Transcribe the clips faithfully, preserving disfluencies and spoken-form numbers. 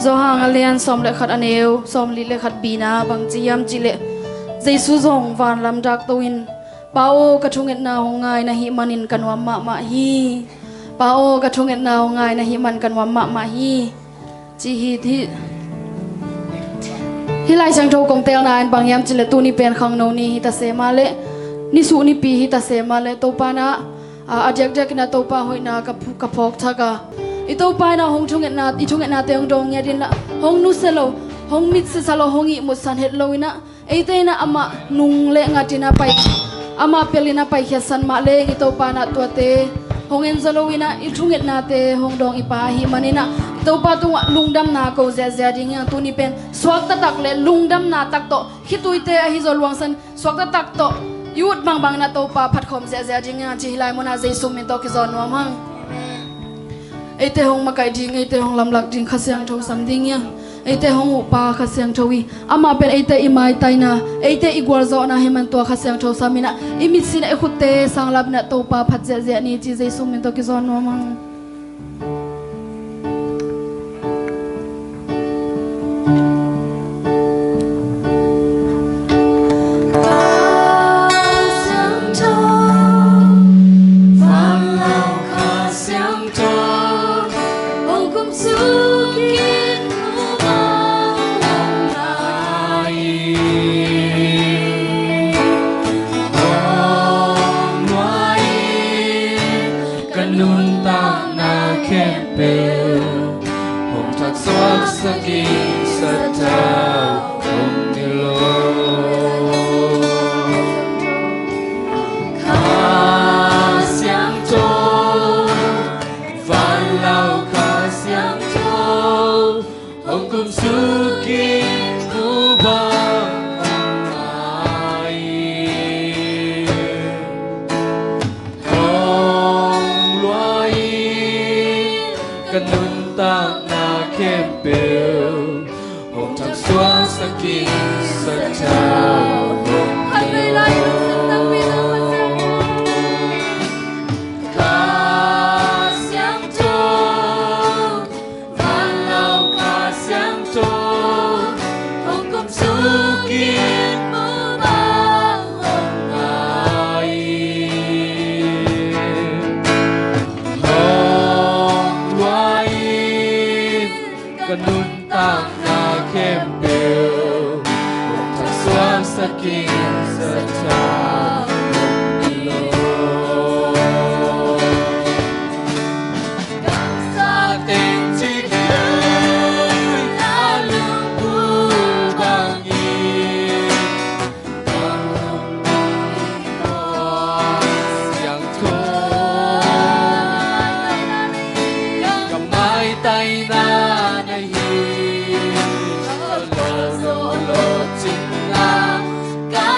Johan a lian sawm le khat, a neu sawmli le khat bina bang ci hiam cih leh, Jesu zong vanlam dak to in, Pa aw, ka thungetna hong ngai na hih manin ka nuam mahmah hi. Pa aw, ka thungetna hong ngai na hih man ka nuam mahmah hi, ci hi. Hih Lai Siangtho kong teelna in bang hiam cih leh, tuni pen khangno ni hi ta se mah leh, nisuh nipi hi ta se mah leh, Topa in ah, a, a diakdiak in ah Topa hoihna ka phu-, ka phawk thak a, i Topa in ah hong thungetna, i thungetnate hong dawng ngiat in ah, hong nusia lo, hong mitsisa lo, hong ihmutsan het lo in ah, eite in ah amah nung le ngat in ah pai, amah pel in ah paikhiatsan mah leng, i Topa in ah tuate hong en zaw lo in ah, i thungetnate hong dawng i Pa ahih manin ah, i Topa tungah lungdamna ko ziahziah ding hi hang. Tuni pen suakta tak le lungdamna tak tawh, khituite ahi zaw luangsan suakta tak tawh, i ut bangbang in ah Topa phatkhawm ziahziah ding hi hang, ci hih lai munah Jesu min tawh kizawn nuam hang. Eite hong makaih ding, eite hong lamlak ding, Kha Siangtho sam ding hi hang. Eite hong uhpa Kha Siangtho hi. Amah pen eite i maitaina, eite i gualzawhna hi man, tua Kha Siangtho sam in ah, i mitsi in ah, i khutte sanglam in ah Topa phat ziahziah ni, ci Jesu min tawh kizawn nuam hang. Kha Siangtho, Vanlauh Kha Siangtho, hong kumsuk in, hong ngai in, hong luah in, ka nuntakna khempeuh hong thaksuaksak in, sathau hong nei lo. Kha Siangtho, Vanlauh Kha Siangtho, hong kumsuk in, hong ngai in, hong luah in, ka nuntakna khempeuh hong thaksuaksak in, sathau hong nei lo. Kha Siangtho, Vanlauh Kha Siangtho, hong kumsuk in, hong ngai in, hong luah in, ka nuntakna khempeuh hong thaksuaksak in, sathau hong nei lo. Kamsa teng cik a lungput bangin, Siangtho, ka maitaina na hi. Ka lawh, lawh, lawh cihna, ka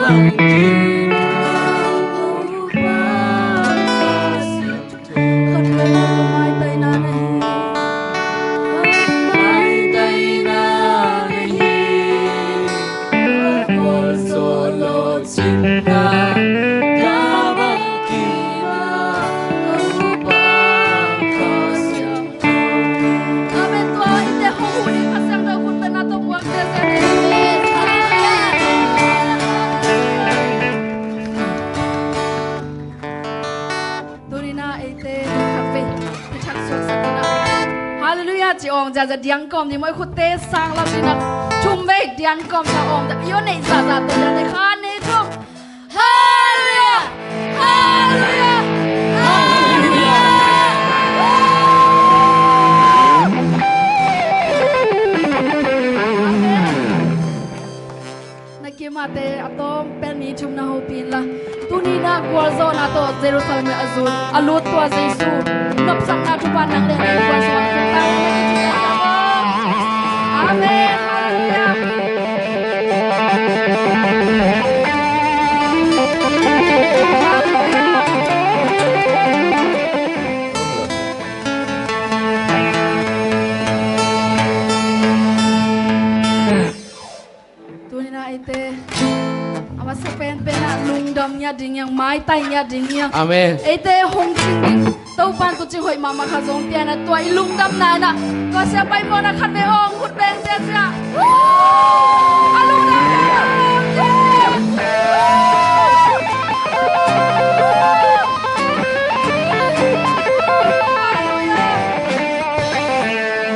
Amen. Tua i te hong hu ding Kha Siangtho khut bengna tawh puak ziahziah ni. Tuni-in ah eite khat vei i thak suaksak ding ah, Halleluiah ci awng ziahziah diang kawm ding maw, i khutte sang lam ding ah, thum vei diang kawm sa awng ziah, i aw neih zahzah tawh ziahziah, khat nih thum. Halleluiah! Halleluiah! Halleluiah! Amen. Na kimate a tawm pen mi thum na hopih inla, tuni-in ah gualzawhna tawh Jerusalem a zun a lut tua Jesu nopsakna thupha nang le na gualzawhna tawh. Amen. Halleluiah. Tuni-in ah eite a masa penpen ah lungdam ngiat ding hi hang, maitai ngiat ding hi hang. Amen. Eite hong cing ding Topa'n tuucing hoih mahmah khat zong pia-in ah, tua i lungdamna in ah tua siapa i mawhna khat vei hong khut beng ziahziah. A lungdam.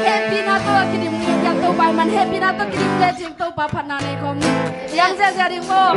Hehpihna tawh a kidim ding, Topa i man hehpihna tawh kidim lecin Topa phatna nei khawm ni. Liang ziahziah ding maw?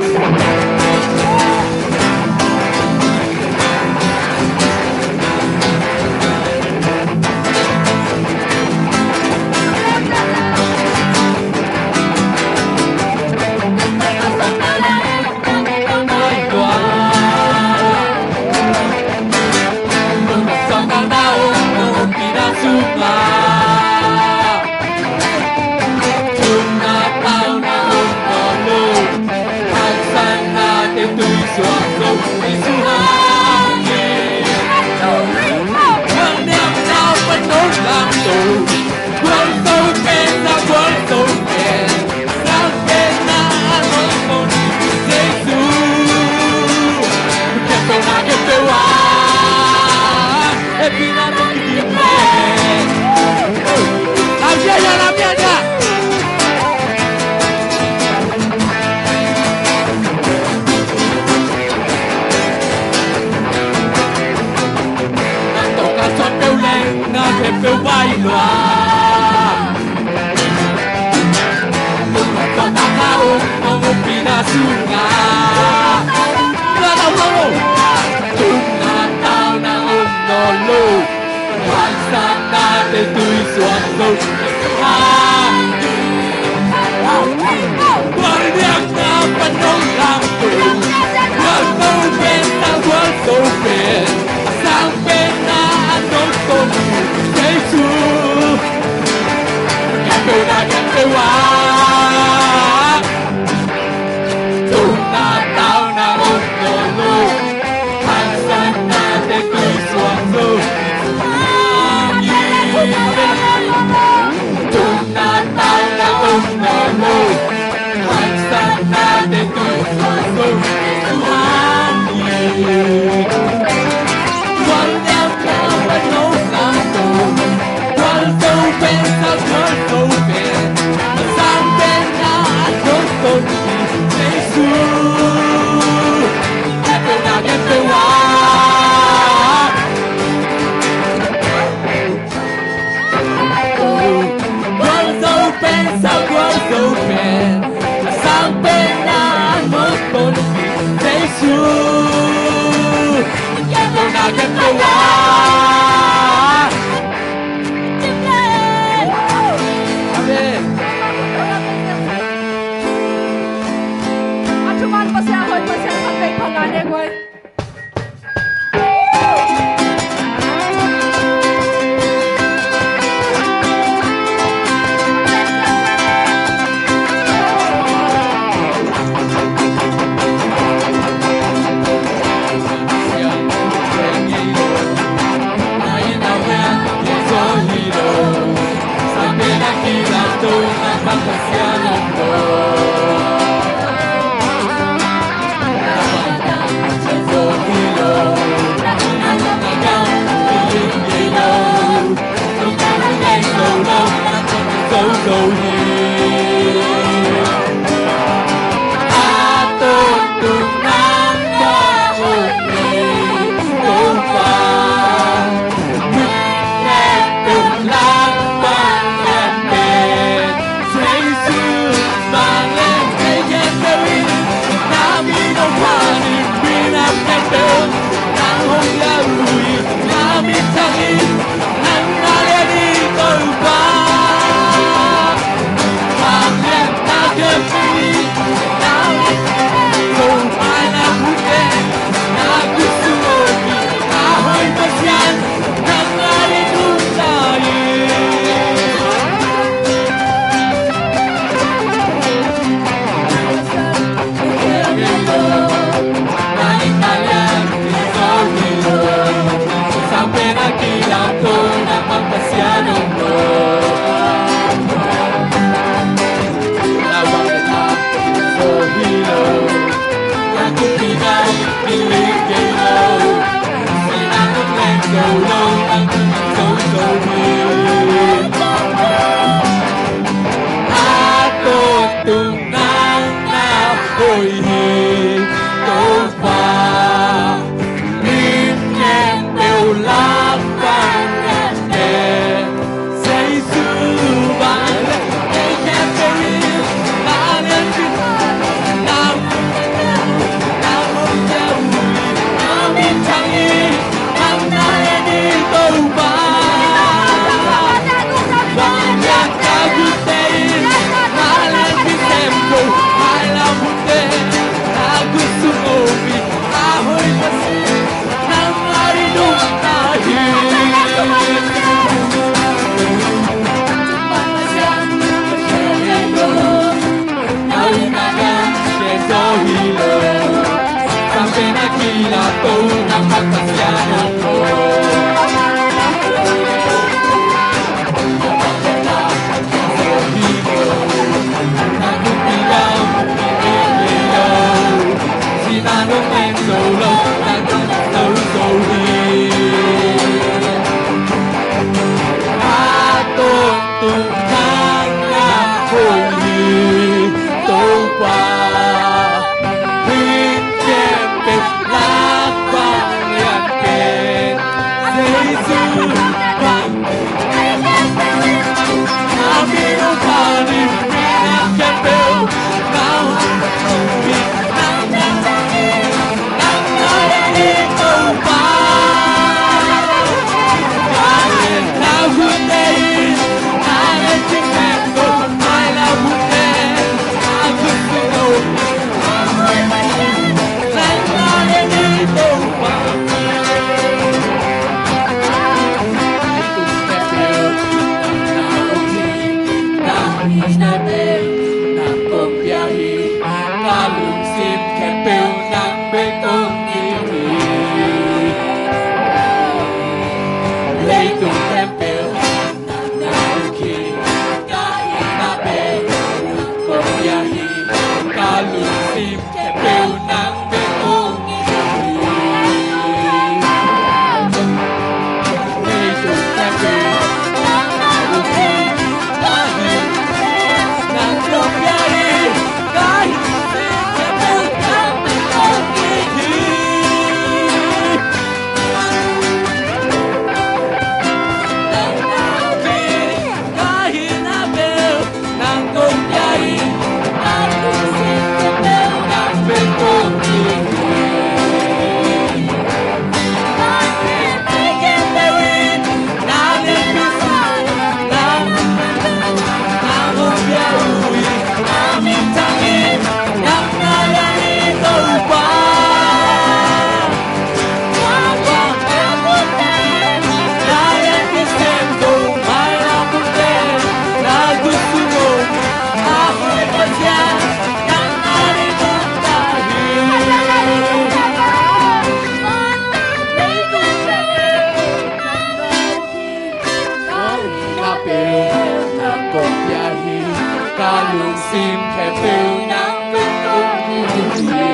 Ka lungsim khempeuh nang bek kong it hi.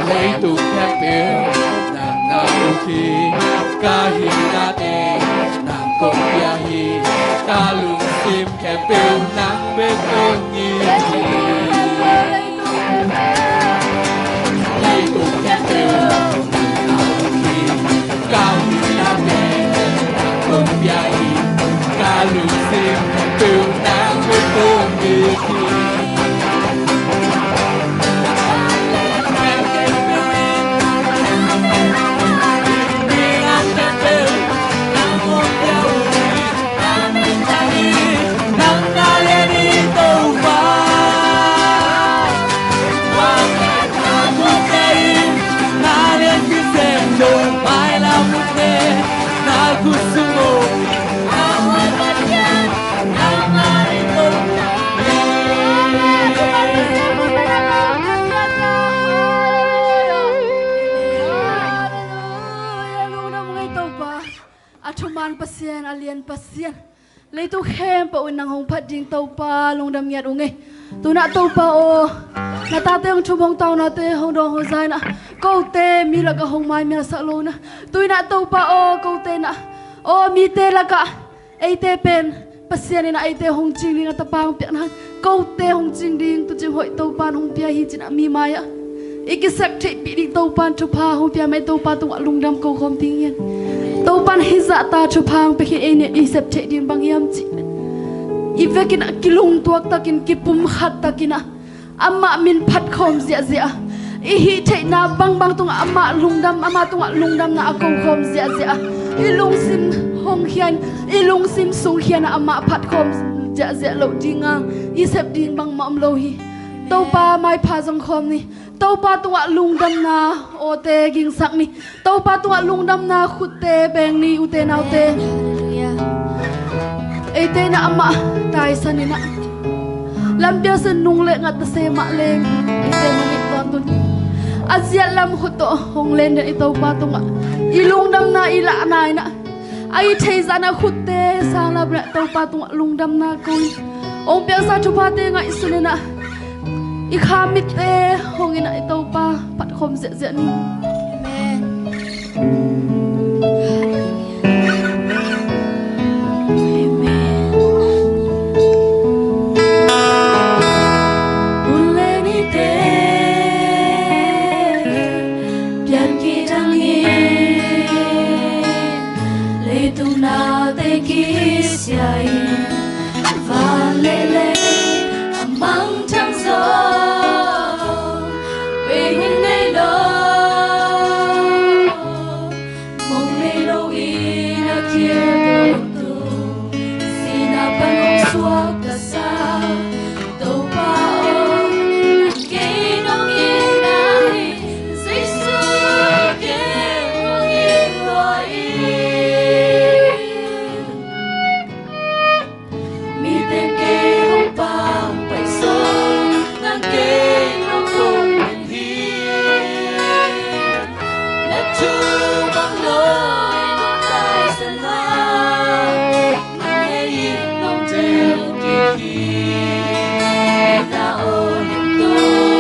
Leitung khempeuh nang na uk hi. Ka hinate nang kong pia hi. Ka lungsim khempeuh nang bek kong it hi. Leitung khempeuh nang na uk hi. Ka hinate nang kong pia hi. Ka lungsim khempeuh nang bek kong it hi. Halleluiah, lungdam ung ei Topa. A thuman Pasian, a lian Pasian. Leitung khempeuh in nang hong phat ding Topa, lungdam ngiat ung ei. Tunah Topa aw, na tate hong thum hong taunate hong dawng hong zainah, kote mi lakah hong maimialsak lo na. Tunah Topa aw, kote na aw, mite lakah eite pen Pasian in a eite hong cing ding a tapa hong piakna hang, kote hong cing ding tuucing hoih Topa in hong pia hi cinah mi mai-ah i kisep theihpih ding Topa in thupha hong pia mah ei. Topa tungah lungdam ko khawm ding hian. Topa in hih zahta thupha hong pia khin ei nih i sep theih ding bang hiam cih i vekin ah kilungtuak takin kipumkhat takin ah amah min phatkhawm ziahziah a, i hih theihna bangbang tungah amah lungdam, amah tungah lungdamna a kokhawm ziahziah a, i lungsim hong khian, i lungsim sung khian ah amah phatkhawm ziahziah loh dinga i sep ding bangmah om lo hi. Topa maipha zong khawm ni. Topa tungah lungdamna awte gingsak ni. Topa tungah lungdamna khutte beng ni, ute naute. Eite in ah amah taisan in ah, lampial san nung le ngat tase mah leng eite hong it tawntung. A ziat lam khut tawh hong len den i Topa tungah i lungdamna i lahna in ah, a i theihzahna khutte sang lam le Topa tungah lungdamna ko in, hong piaksa thuphate ngaihsun in ah i kha mitte hong in ah i Topa phatkhawm ziahziah ni. Amen. Leitung naute kisia in, van le lei a mangthang zong pei hun nei lo. Mong nei lo in a kiat lo tung, sihna pan hong suak ka sa. Topa aw, nang kei nong it na hi, Jesu kei nong it lua in. Mite kei hong pang pai sawm, nang kei nong kong hi. Na thu bang lo nong taisan lai, nang hei nong tel kik hi. Na aw lim tawh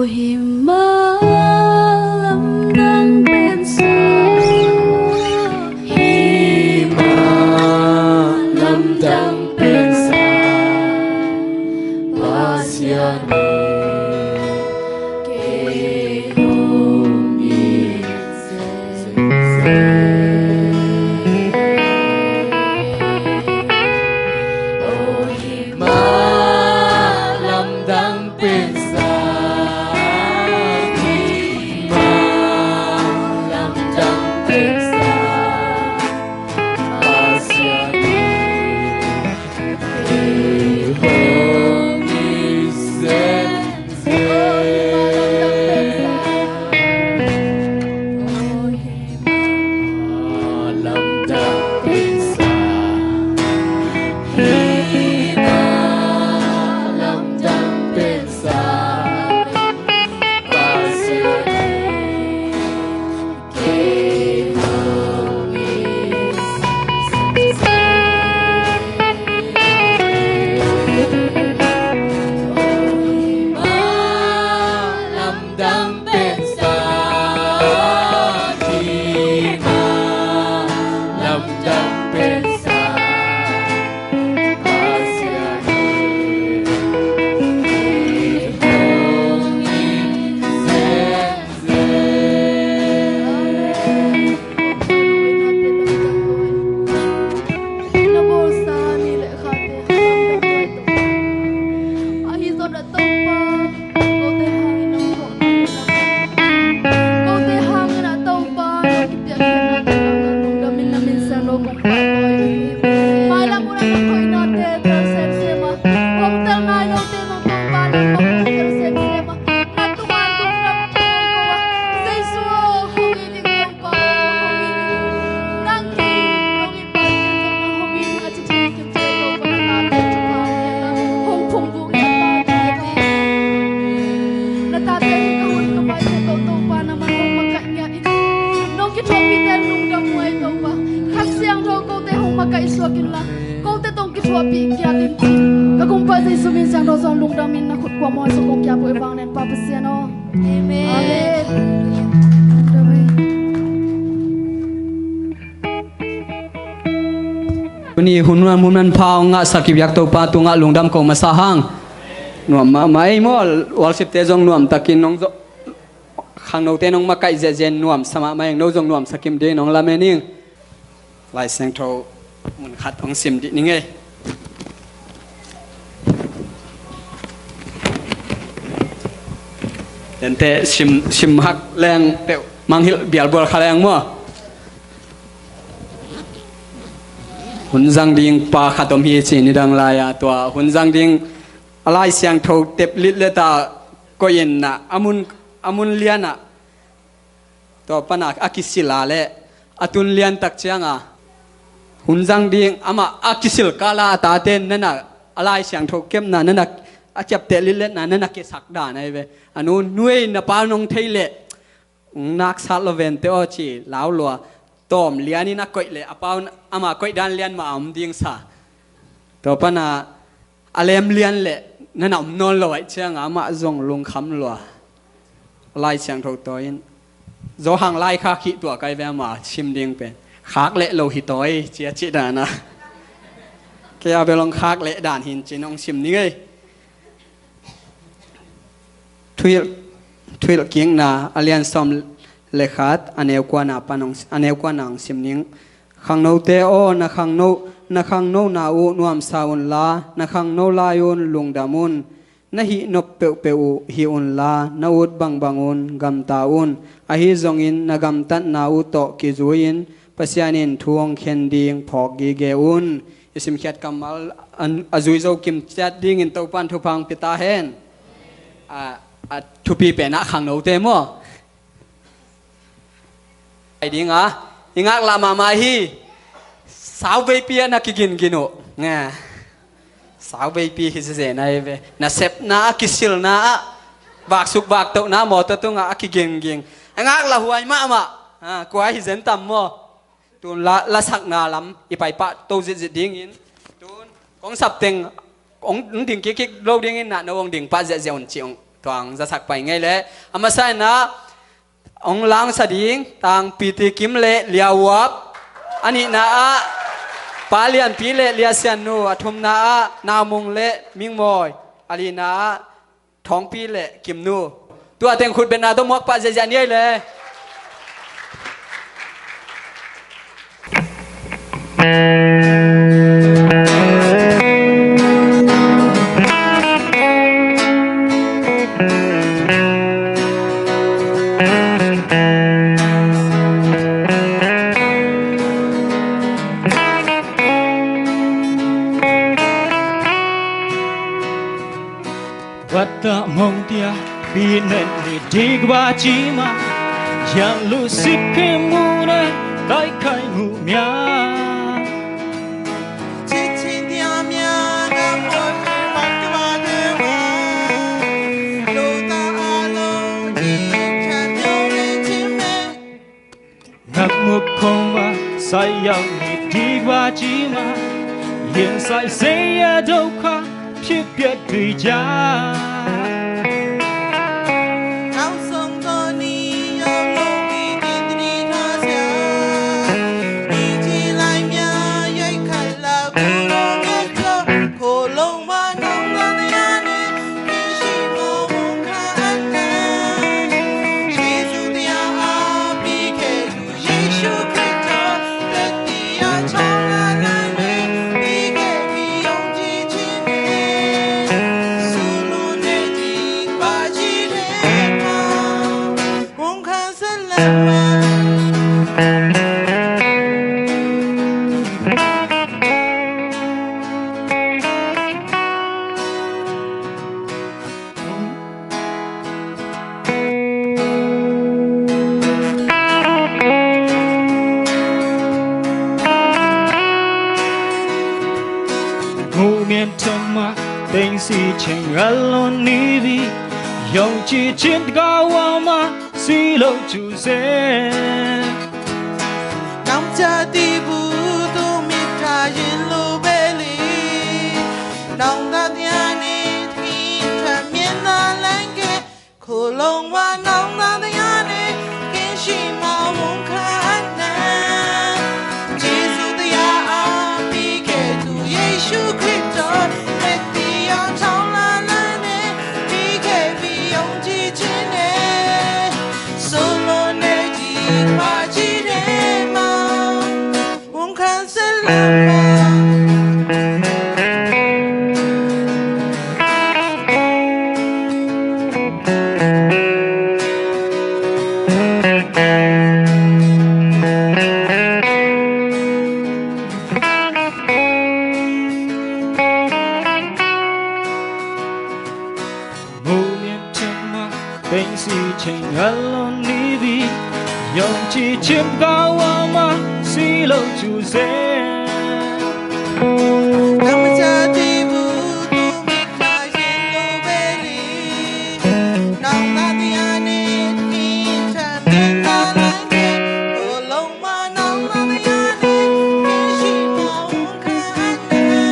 Hih mah lamdang pensa, hih mah lamdang pensa, Pasian in kei hong it. Ka Gumpa Jesu min siangtho zong lungdam in na khut kuamah sung kong kiap uh i vang nen Pa Pasian aw. Amen. Amen. Tuni hun nuam hun manpha hong ngahsak i biak Topa tungah lungdam ko masa hang. Nuam mahmah ei maw, worship te zong nuam takin nong zo, khangnote nong makaih zehzen nuamsa mahmah eng, no zong nuamsa kim ding nong lamen ing. Lai Siangtho mun khat hong sim dih ning ei. Tente sim, sim hak leng peuh manghilh bialbual kha leng maw. Hun zang ding pa khat om hi ci nidang lai-a, tua hun zang ding a Lai Siangtho tep lit le ta koih in na a mun, a mun lianah tua pana a kisila le a tun liantak cianga hun zang ding amah a kisil kala a tate nana a Lai Siangtho kepna nana a kiapteh litletna nana kisak dan ahi ve. A nu nuei na pa nong thei leh naksat lo vente aw ci lau lua. Tawm lianin a koih leh a pau ama koih dan lian mah a om ding sa. Tua pana a lem lian leh nana om nawn lo aih cianga amah zong lungkham lua. Lai Siangtho tawi in Zo hang lai kha khih tuah kai ve ama sim ding pen khak leh lo hi tawi cia cih dana. Kei a belong khak leh dan hin cin hong sim ning ei. Thuhilh, thuhilh kikna a lian sawm le khat a neu kuana pan hong, a neu kuana hong sim ning. Khangnote aw, na khangno, na khangnona uh nuamsa unla, na khangno lai un lungdam un. Na hih nop peuhpeuh uh hih unla, na ut bangbang un gamta un. Ahi zongin na gamtatna uh tawh kizui-in Pasian in thu hong khen ding phawk gige un. I simkhiat kammal a zui zo kim ciat dingin Topan thupha hong pia ta hen. A, a thupi penah khangnote maw? Ai dinga i ngaklah mahmah hi. Sauveipi ah na kigingin uh nge. Sauveipi hi zezen ahi ve. Nasepna ah, kisilna ah, vaksuk vaktohna mawtaw tungah a kigingin a ngaklah huai mahmah. Kua hi zen tam maw? Tun la, lasakna lam i paipah to zitzit dingin tun kong sapteng hong ding kikkik lo dingin na no hong ding pah ziahziah un cih hong tuang zasak pai ngei leh, a masa in ah hong langsa ding Tang Pi Ti Kim le Lia Uap, a nihna ah Pa Lian Pi le Lia Sian Nu, a thumna ah Nau Mung le Ming Mawi, a lina ah Thawng Pi le Kim Nu. Tua teng khut betna tawh muak pah ziahziah ni ei le. Wata mong tia pi nen ni dik ba ci ma, yang lu sip ke mu ne tai kai mu mia. Cicin tia mia ga mo ki mat ba de wa, lo ta a lo ji chan yo le ci me. Ngak muk kong ba sai yang ni dik ba ci ma, yen sai se ya do ka phi pia dui ja. Nau song to ni yo lo ki ki tri tha sia, ni ci lai mia yai kai la ku lo mia cho. Ko long ma nong na de ya ne, ki shi mo wong ka an na. Jesu tia a pi ke Jesu Khrista, tet tia chong na lai me, pi ke pi yong ji ci ne. Su lu ne ji ba ji de ma, kong khan sa la ma. Mu mian thama teng si cheng alon ni vi, yong chi chin ka wa ma si lo chu se. Nong ca ti bu tu mi ta yin lu be li, nong ta tia ni ti ta mian na leng ke. Ko long wa nong na tia ni, kin shi ma wong ka an na. Jesu tia a pi ke tu Jesu Khrista, tet tia chong na la ne, pi ke pi yong ji ci ne. Solo ne ji pa ji de ma. Wong khan se la ma. Mu mian thama teng si cheng alon ni vi, yong chi chim ka wa ma si lo chu se. Nong ca ti bu tu mi ta yin lu be li, nong ta tia ni ti ta mian na leng ke. Ko long ma nong ta tia ni, kin shi ma wong ka an na.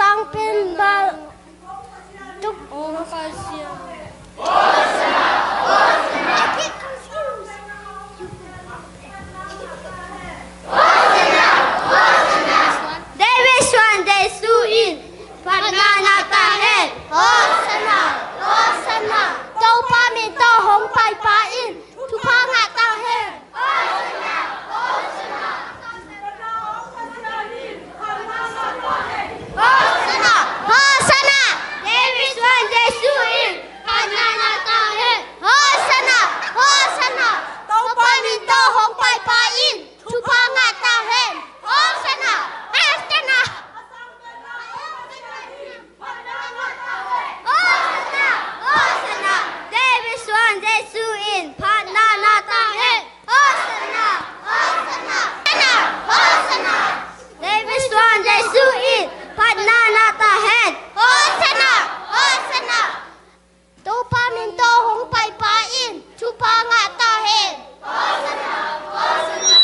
Tangpen bal tuk. Oh, Pasian. David suan Jesu in phatna na ta hen. Hosanna, Hosanna. Topa min tawh hong paipa in thupha ngah ta hen. Hosanna! Hosanna! David suan Jesu in phatna na ta hen. Hosanna! Hosanna! Topa min tawh hong paipa in thupha ngah ta hen. Hosanna! Hosanna! Hosanna! Hosanna! David suan Jesu in phatna na ta hen. Hosanna! Hosanna! Hosanna! David suan Jesu in phatna na ta hen. Hosanna! Hosanna! Topa min tawh hong paipa in thupha ngah ta hen. Hosanna! Hosanna!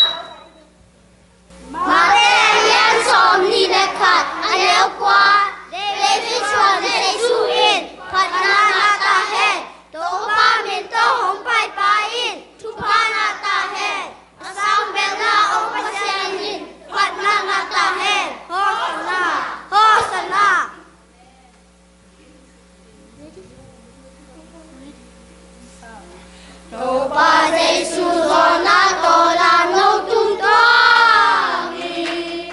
Mate a lian sawm nih le khat, a neu kua. David suan Jesu in phatna na ta hen. Topa min tawh hong paipa in thupha ngah ta hen. A sang belna om Pasian in phatna ngah ta hen. Hosanna! Hosanna! Topa Jesu zawhna tawh lam no tungtawn hi.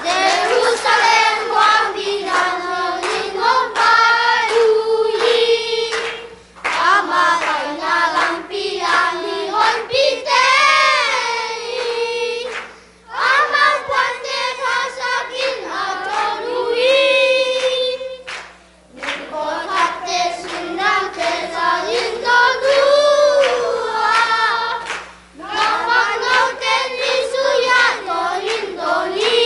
Jerusalem guangpi dan no in hong pai uh hi. Ama paina lampi ah mihonpite hi. Ama puante thaksak in a dawn uh hi. Mipawlkhatte sundangte za in dawn uh a, naupang note Jesu ah tawh in dawn hi.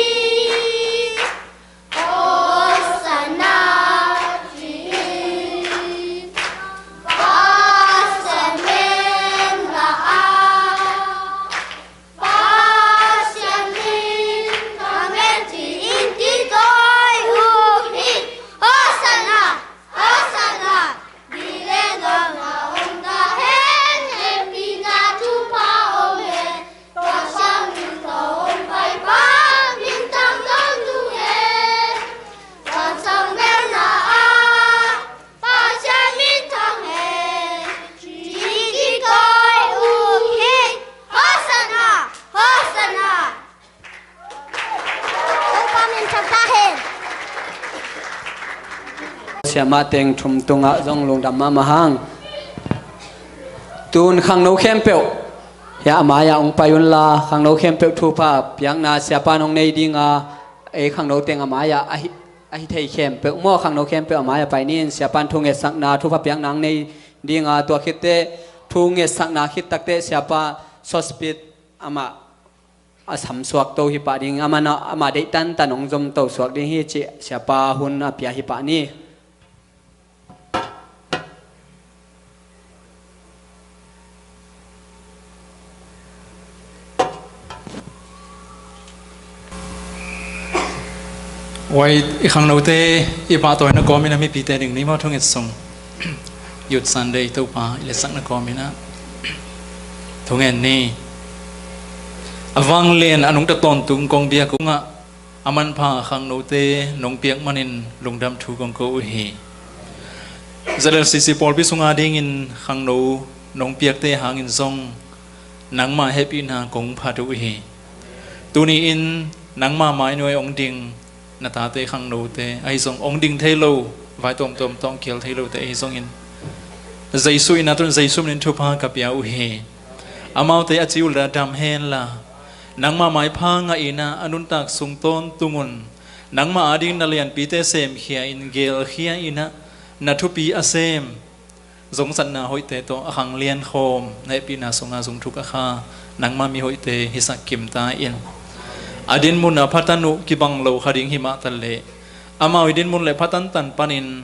Hosanna, ci-in Pasian min thang hen. Pasian min thang hen ci-in kikawi uh hi. Hosanna, Hosanna. Ni le gam a om ta hen, hehpihna thupha om hen. Pasian min tawh hong paipa min thang dawn uh hen. Pasian belna ah Pasian min thang hen. Ci-in kikawi uh hi. Hosanna, Hosanna. Topa min thang ta hen. Siamah teng thum tungah zong lungdam mahmah hang. Tun khangno khempeuh hiah a mai-ah hong pai unla, khangno khempeuh thupha piakna siapa in hong nei dinga, ei khangno teng a mai-ah a hi, a hi thei khempeuh maw, khangno khempeuh a mai-ah pai ni in, siapa in thu ngetsakna thupha piakna hong nei dinga, tua khit teh thu ngetsakna khit tak teh siapa Sawspit amah a samsuak to hi pah ding, amah na, amah deih tantan hong zom to suak ding hi cih siapa hun a pia hi pah ni. Ua, i khangnote i pahtawina kawmin a mipite ding ni maw, thunget sung. Youth Sunday Topa i letsakna kawmin a thungen ni. A vanglian a nungta tawntung kong biak ungah a manpha khangnote nong piak manin lungdam thu kong ko uh hi. Z L C C pawlpi sunga dingin khangno nong piakte hangin zong nangmah hehpihna kong phat uh hi. Tuni-in nangmah mainuai hong ding na tate khangnote ahi zong, hong ding thei lo, vai tuamtuam tawh hong kial thei lote ahi zongin, Jesu in a tun Jesu minin thupha ka pia uh hi. Amaute a ci uh la dam henla, nangmah maipha ngah in a nuntak sung tawntung un. Nangmah ading na lianpite semkhia in, gelkhia in a na thupi a sem, zongsatna hoihte tawh a khanglian khawm, na hehpihna sunga zung thuk a kha nangmah mi hoihte hisak kim ta in. A dinmun a phatan uh kibang lo kha ding hi mah ta leh, amau i dinmun le pha tantan panin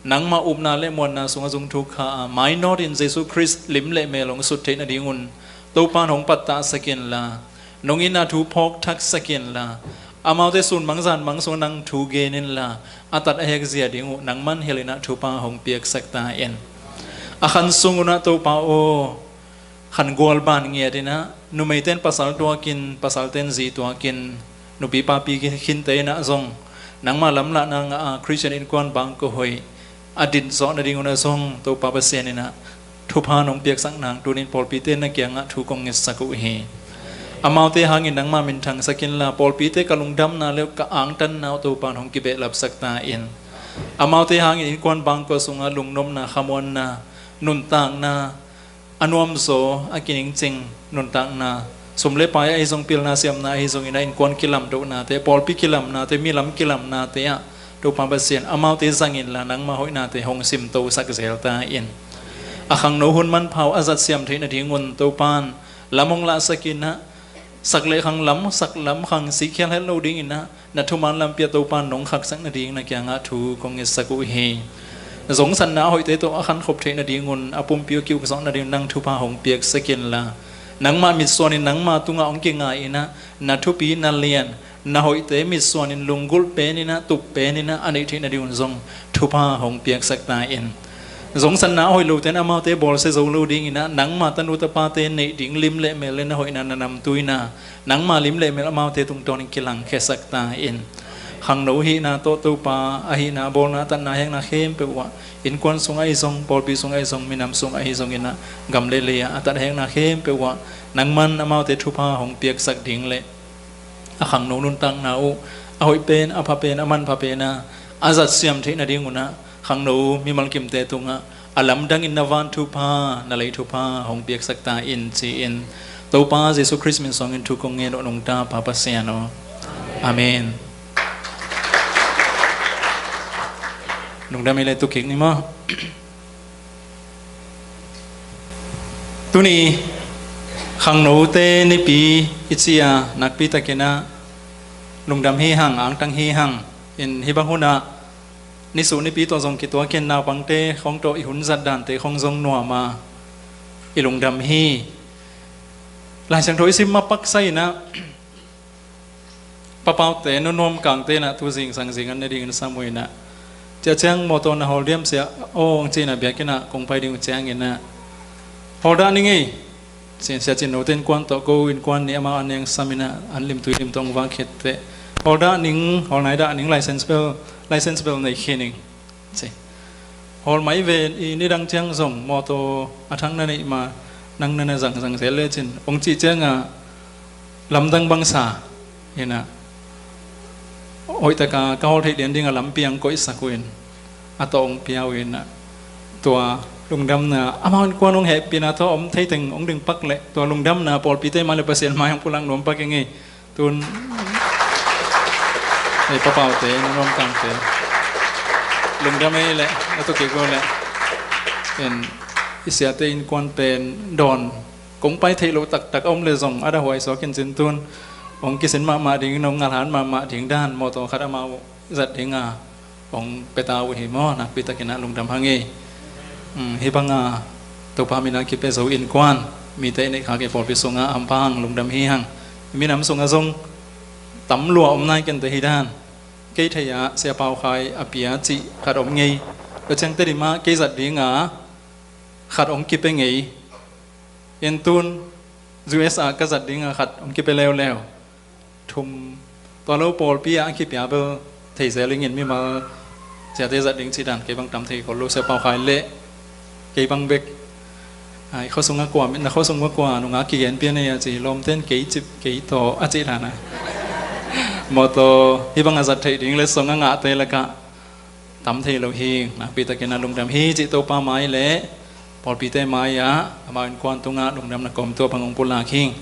nangmah upna le muanna sungah zung thuk kha a, mainawt in Jesu Khrist lim le mel hong sut theih nadingun Topa in hong pattahsak inla, nong itna thu phawk thaksak inla, Amaute sun mang zan mang sungah nang thu gen inla, a tat a hek zia ding uh nangman hilh inah thupha hong piaksak ta in. A khan sung unah Topa aw, khan gual ban ngiat inah, numeite'n pasal tuakin, pasalte'n zi tuakin, nupi papi khinte inah zong nangma lamlahna ngah a Khristian innkuan bangkua hoih a dit zawh nading unah zong Topa Pasian inah thupha nong piaksak nang tunin pawlpite na kiangah thu kong ngetsak uh hi. Amaute hangin nangma minthangsak inla, pawlpite ka lungdamna le ka angtanna uh Topa in hong kibehlapsak ta in. Amaute hangin innkuan bangkua sungah lungnopna, khamuanna, nuntakna, a nuamzaw, a kiningcing nuntakna, sum le pai ahi zong, pilna siamna ahi zongin, a innkuan kilamdohnate, pawlpi kilamnate, milam kilamnate ah Topa Pasian, amaute zang inla nangma hoihnate hong simtosak zel ta in. A khangno hun manpha uh a zat siam theih nadingun Topa in lam hong lahsak inah, sak le khang lam, sak lam khang si khial het lo ding inah, na thuman lampi ah Topa in nong khaksak nading na kiangah thu kong ngetsak uh hi. Na zongsatna a hoihte tawh a khankhop theih nadingun, a pumpi uh ki-ukzawh nading nang thupha hong piaksak inla, nangmah mitsuanin nangma tungah hong kingai inah, na thupi, na lian, na hoihte mitsuanin lunggulh pen inah, tup pen inah a neih theih nadingun zong thupha hong piaksak ta in. Zongsatna a hoih lote'n amaute bawlsia zo lo ding inah, nangma tanu tapate neih ding lim le mel le na hoihna, na namtuina, nangma lim le mel amaute tungtawnin kilangkhiasak ta in. Khangno hihna tawh Topa, a hihna, a bawlna, a tatna, a hekna khempeuh uh ah, innkuan sung ahi zong, pawlpi sung ahi zong, minam sung ahi zong inah, gam le lei ah a tat a hekna khempeuh uh ah, nangman amaute thupha hong piaksak ding le a khangno nuntakna uh a hoih pen, a pha pen, a manpha pen a, a zat siam theih nading unah khangno mimal kimte tungah a lamdangin na van thupha, na lei thupha hong piaksak ta in, ci-in Topa Jesu Khrist min suangin thu kong ngen uh nungta Pa Pasian aw. Amen. Lungdam hi le, tukik ni maw. Tuni khangnote nipi i ci a, nakpi takin ah lungdam hi hang, angtang hi hang. In hih bang hunah nisuh nipi tawh zong kituakin naupangte khawng tawh i hun zat dante khawng zong nuam a, i lungdam hi. Lai Siangtho i sim ma paksa inah, papaute, nunuam kangte inah tu zingsang zing an ne dingin sam uh inah, cia ciang mawtaw na hawl diam sia aw, hong ci inah biakinn ah kong pai ding uh ciang inah, hawl dah ning ei, ci-in Sia Cin Note innkuan tawh ko innkuan nih amau an neng sam inah, an limtui lim tawh hong vak khit teh, hawl dah ning, hawl nai dah ning, license bel, license bel nei khin ing, ci. Hawl mai ve, i nidang ciang zong mawtaw a thang na neih ma, nang na na zangzang zel lecin, hong cih ciangah lamdang bangsa inah, hoihtaka ka hawl theih lian dingah lampi ang koihsak uh in, a tawh hong pia uh inah, tua lungdamna, amau innkuan hong hehpihna tawh om thei teng hong ding pak leh, tua lungdamna pawlpite mai le Pasian mai hong pulak nuam pak ing ei. Tun ei papaute, na nuam kangte, lungdam ei leh, na tukik uh leh. En, i siate innkuan pen dawn kong pai theih loh taktak a om le zong a dah huai suak in cin tun hong kisin mahmah ding, nong ngalhan mahmah ding dan mawtaw khat amau zat dinga hong pia ta uh hi maw, nakpi takin ah lungdam hang ei. Um, hih banga Topa min a kipia zo innkuan, mite i neih khak i pawlpi sungah hampha hang, lungdam hi hang. Minam sungah zong tam lua om nai kente hi dan. Kei thei ah Sia Pau Khai a pia cih khat om ngei. Tua ciang Tedim ah kei zat dinga khat hong kipia ngei. In tun U S ah ka zat dinga khat hong kipia leuleu. Thum, tua lo pawlpi ah a kipia bel thei zel ing in, mimal siate zat ding cih dan kei bang tam thei khol lo, Sia Pau Khai leh kei bang bek. Ai, khuasung a kua, na khuasung a kua nungak kigen pian ei a ci, lawmte'n kei cip kei tawh a cih dan a. Mawtaw hih bang a zat theih ding letsong a ngahte lakah tam thei lo hi. Nakpi takin ah lungdam hi cih Topa mai leh pawlpite mai-ah amau innkuan tungah lungdamna kawmtuap hang hong pulak hi.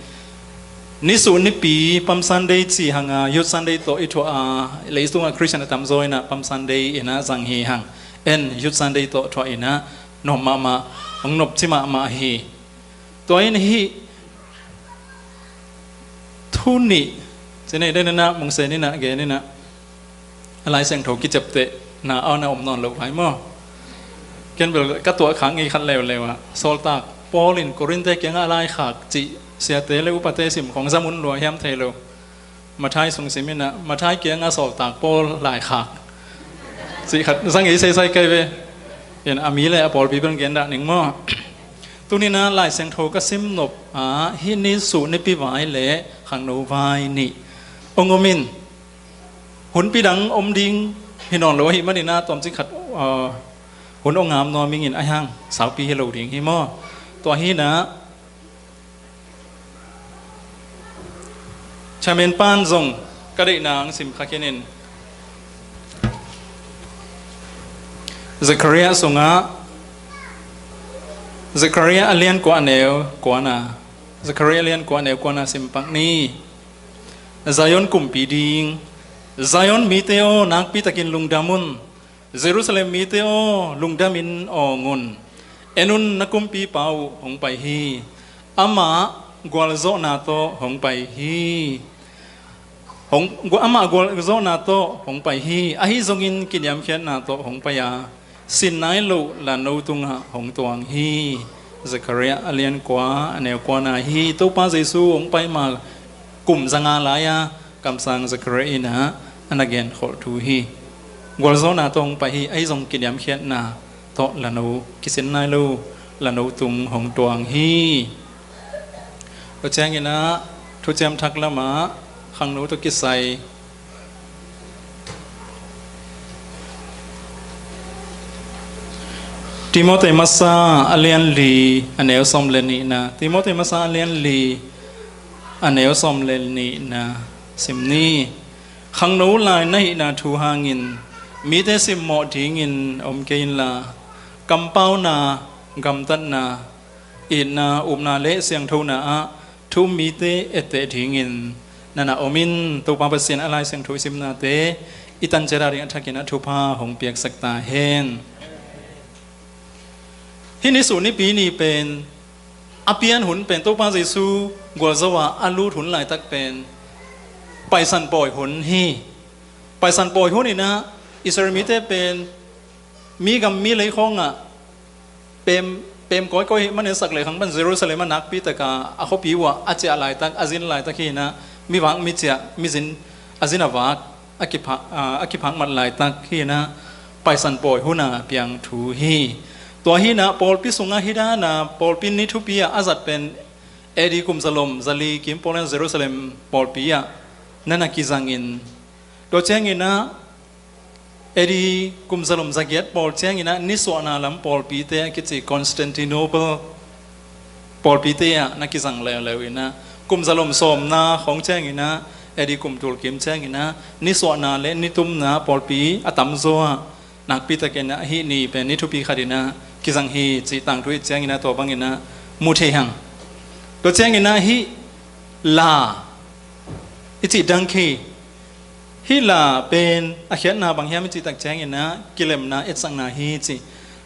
Nisuh nipi Palm Sunday cih hanga Youth Sunday tawh i thuah a, leitungah Khristian a tamzaw inah Palm Sunday inah zang hi hang. En, Youth Sunday tawh thuah inah nuam mahmah, hong nopci mahmah hi. Tua in hih thu nih, ci nei den inah, mungsen inah, gen inah, a Lai Siangtho kiciaptehna a na om nawn loh vai maw? Ken bel ka tuah khak ngei khat leuleu ah, sawltak Paul in Korinth-te kiangah a laikhak cih siate le upate sim khong zam un lua hiam thei lo. Matthai sung sim in ah, Matthai kiangah sawltak pawl laikhak cih khat zang i seisai kai ve. In a mi le a pawlpi bel gen dah ning maw? Tuni in ah Lai Siangtho ka sim nop ah, hih ni suh nipi vai le khangno vai nih hong om in, hunpi dang om ding hi nawn lo ahih manin ah tawmcik khat, ah, hun hong ngam nuam ing in, ahi hang saupi hi lo ding hi maw? Tua hi in ah Chairman pan zong ka deihna hong sim kha khin in, Zechariah sungah, Zechariah a lian kua, a neu kuana, Zechariah a lian kua, a neu kuana sim pak ni. Zion kumpi ding, Zion mite aw, nakpi takin lungdam un. Jerusalem mite aw, lungdamin awng un. En un, na kumpipa uh hong pai hi. Amah gualzawhna tawh hong pai hi. Hong, gua-, amah gualzawhna tawh hong pai hi. Ahi zongin kiniamkhiatna tawh hong pai a, sin nai loh lano tungah hong tuang hi. Zechariah a lian kua, a neu kuana hi. Topa Jesu hong pai ma kum zanga lai-a kamsang Zechariah in ah a na genkholh thu hi. Gualzawhna tawh hong pai hi, ahi zong kiniamkhiatna tawh lano, kisin nai lo lano tung hong tuang hi. Tua ciangin ah Thuciam Thak lamah khangno tawh kisai Timothy masa a lian li, a neu sawm le nihna. Timothy masa a lian li, a neu sawm le nihna sim ni. Khangno lai na hihna thu hangin mite simmawh dingin om kei inla, kampauna, gamtatna, itna, upna le siangthona ah thu-um mite etteh dingin na na om in. Topa Pasian a Lai Siangtho i simnate i tan ciat a ding a thakin ah thupha hong piaksak ta hen. Hih ni suh nipi ni pen a pian hun pen, Topa Jesu gualzo a a lut hun laitak pen Paisan Pawi hun hi. Paisan Pawi hun in ah Israel mite pen mi gam mi lei khawngah pem, pem kawikawi ahih manin sak le khang pan Jerusalem ah nakpi taka a khuapi uhah a ciah laitak, a zin laitak hi in ah, mivak miciah, mizin, a zin a vak a kipha-, a, a kiphak mat laitak hi in ah, Paisan Pawi hun a piang thu hi. Tua hi in ah pawlpi sungah hih dan a pawlpi ni thupi ah a zat pen A D kum zalom zali kim pawl in Jerusalem pawlpi ah na na kizang in, tua ciangin ah A D kum zalom zagiat pawl ciangin ah nisuahna lam pawlpite a kici Constantinople pawlpite ah na kizang leuleu in ah, kum zalom sawmna khawng ciangin ah, A D kum tulkim ciangin ah nisuahna le nitumna pawlpi a tamzaw ah nakpi takin ah hih ni pen ni thupi khat in ah kizang hi cih tangthu i et ciangin ah tua bangin ah mu thei hang. Tua ciangin ah hih la i cih dang khi, hih la pen a khiatna bang hiam i cih tak ciangin ah kilemna, etsakna hi ci.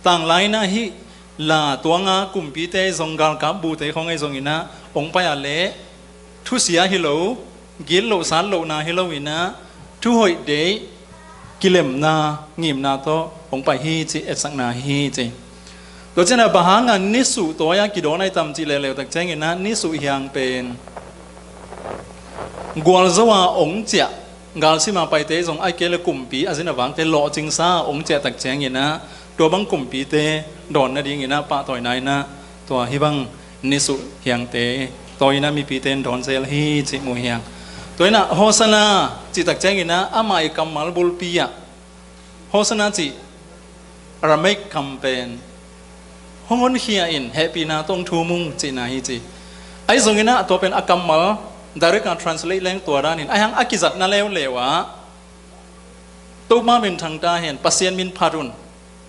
Tanglai in ah hih la tuanga kumpite zong, galkap bute khawng ahi zongin ah hong pai a leh thusia hi lo, git loh sat lohna hi lo in ah thuhoih deih, kilemna, ngimna tawh hong pai hi ci, etsakna hi ci. Tua ciangin ah bang hanga nisuh tawi a kidawn ahi tam cih leuleu tak ciangin ah nisuh hiang pen gualzo a hong ciah, galsim a paite zong ahih kei leh kumpi a zin a vakte lawhcingsa a hong ciah tak ciangin ah tua bang kumpite dawn nadingin ah pahtawina in ah tua hih bang nisuh hiangte tawi in ah mipite in dawn zel hi cih mu hiang. Tua in ah Hosanna cih tak ciangin ah amah i kammal bulpi ah Hosanna cih Aramaic kam pen hong honkhia in, hehpihna tawh hong thum ung cihna hi ci. Ahi zongin ah tua pen a kammal direct a translate leng tua danin, ahi hang a kizatna leuleu ah Topa minthang ta hen, Pasian min phat un,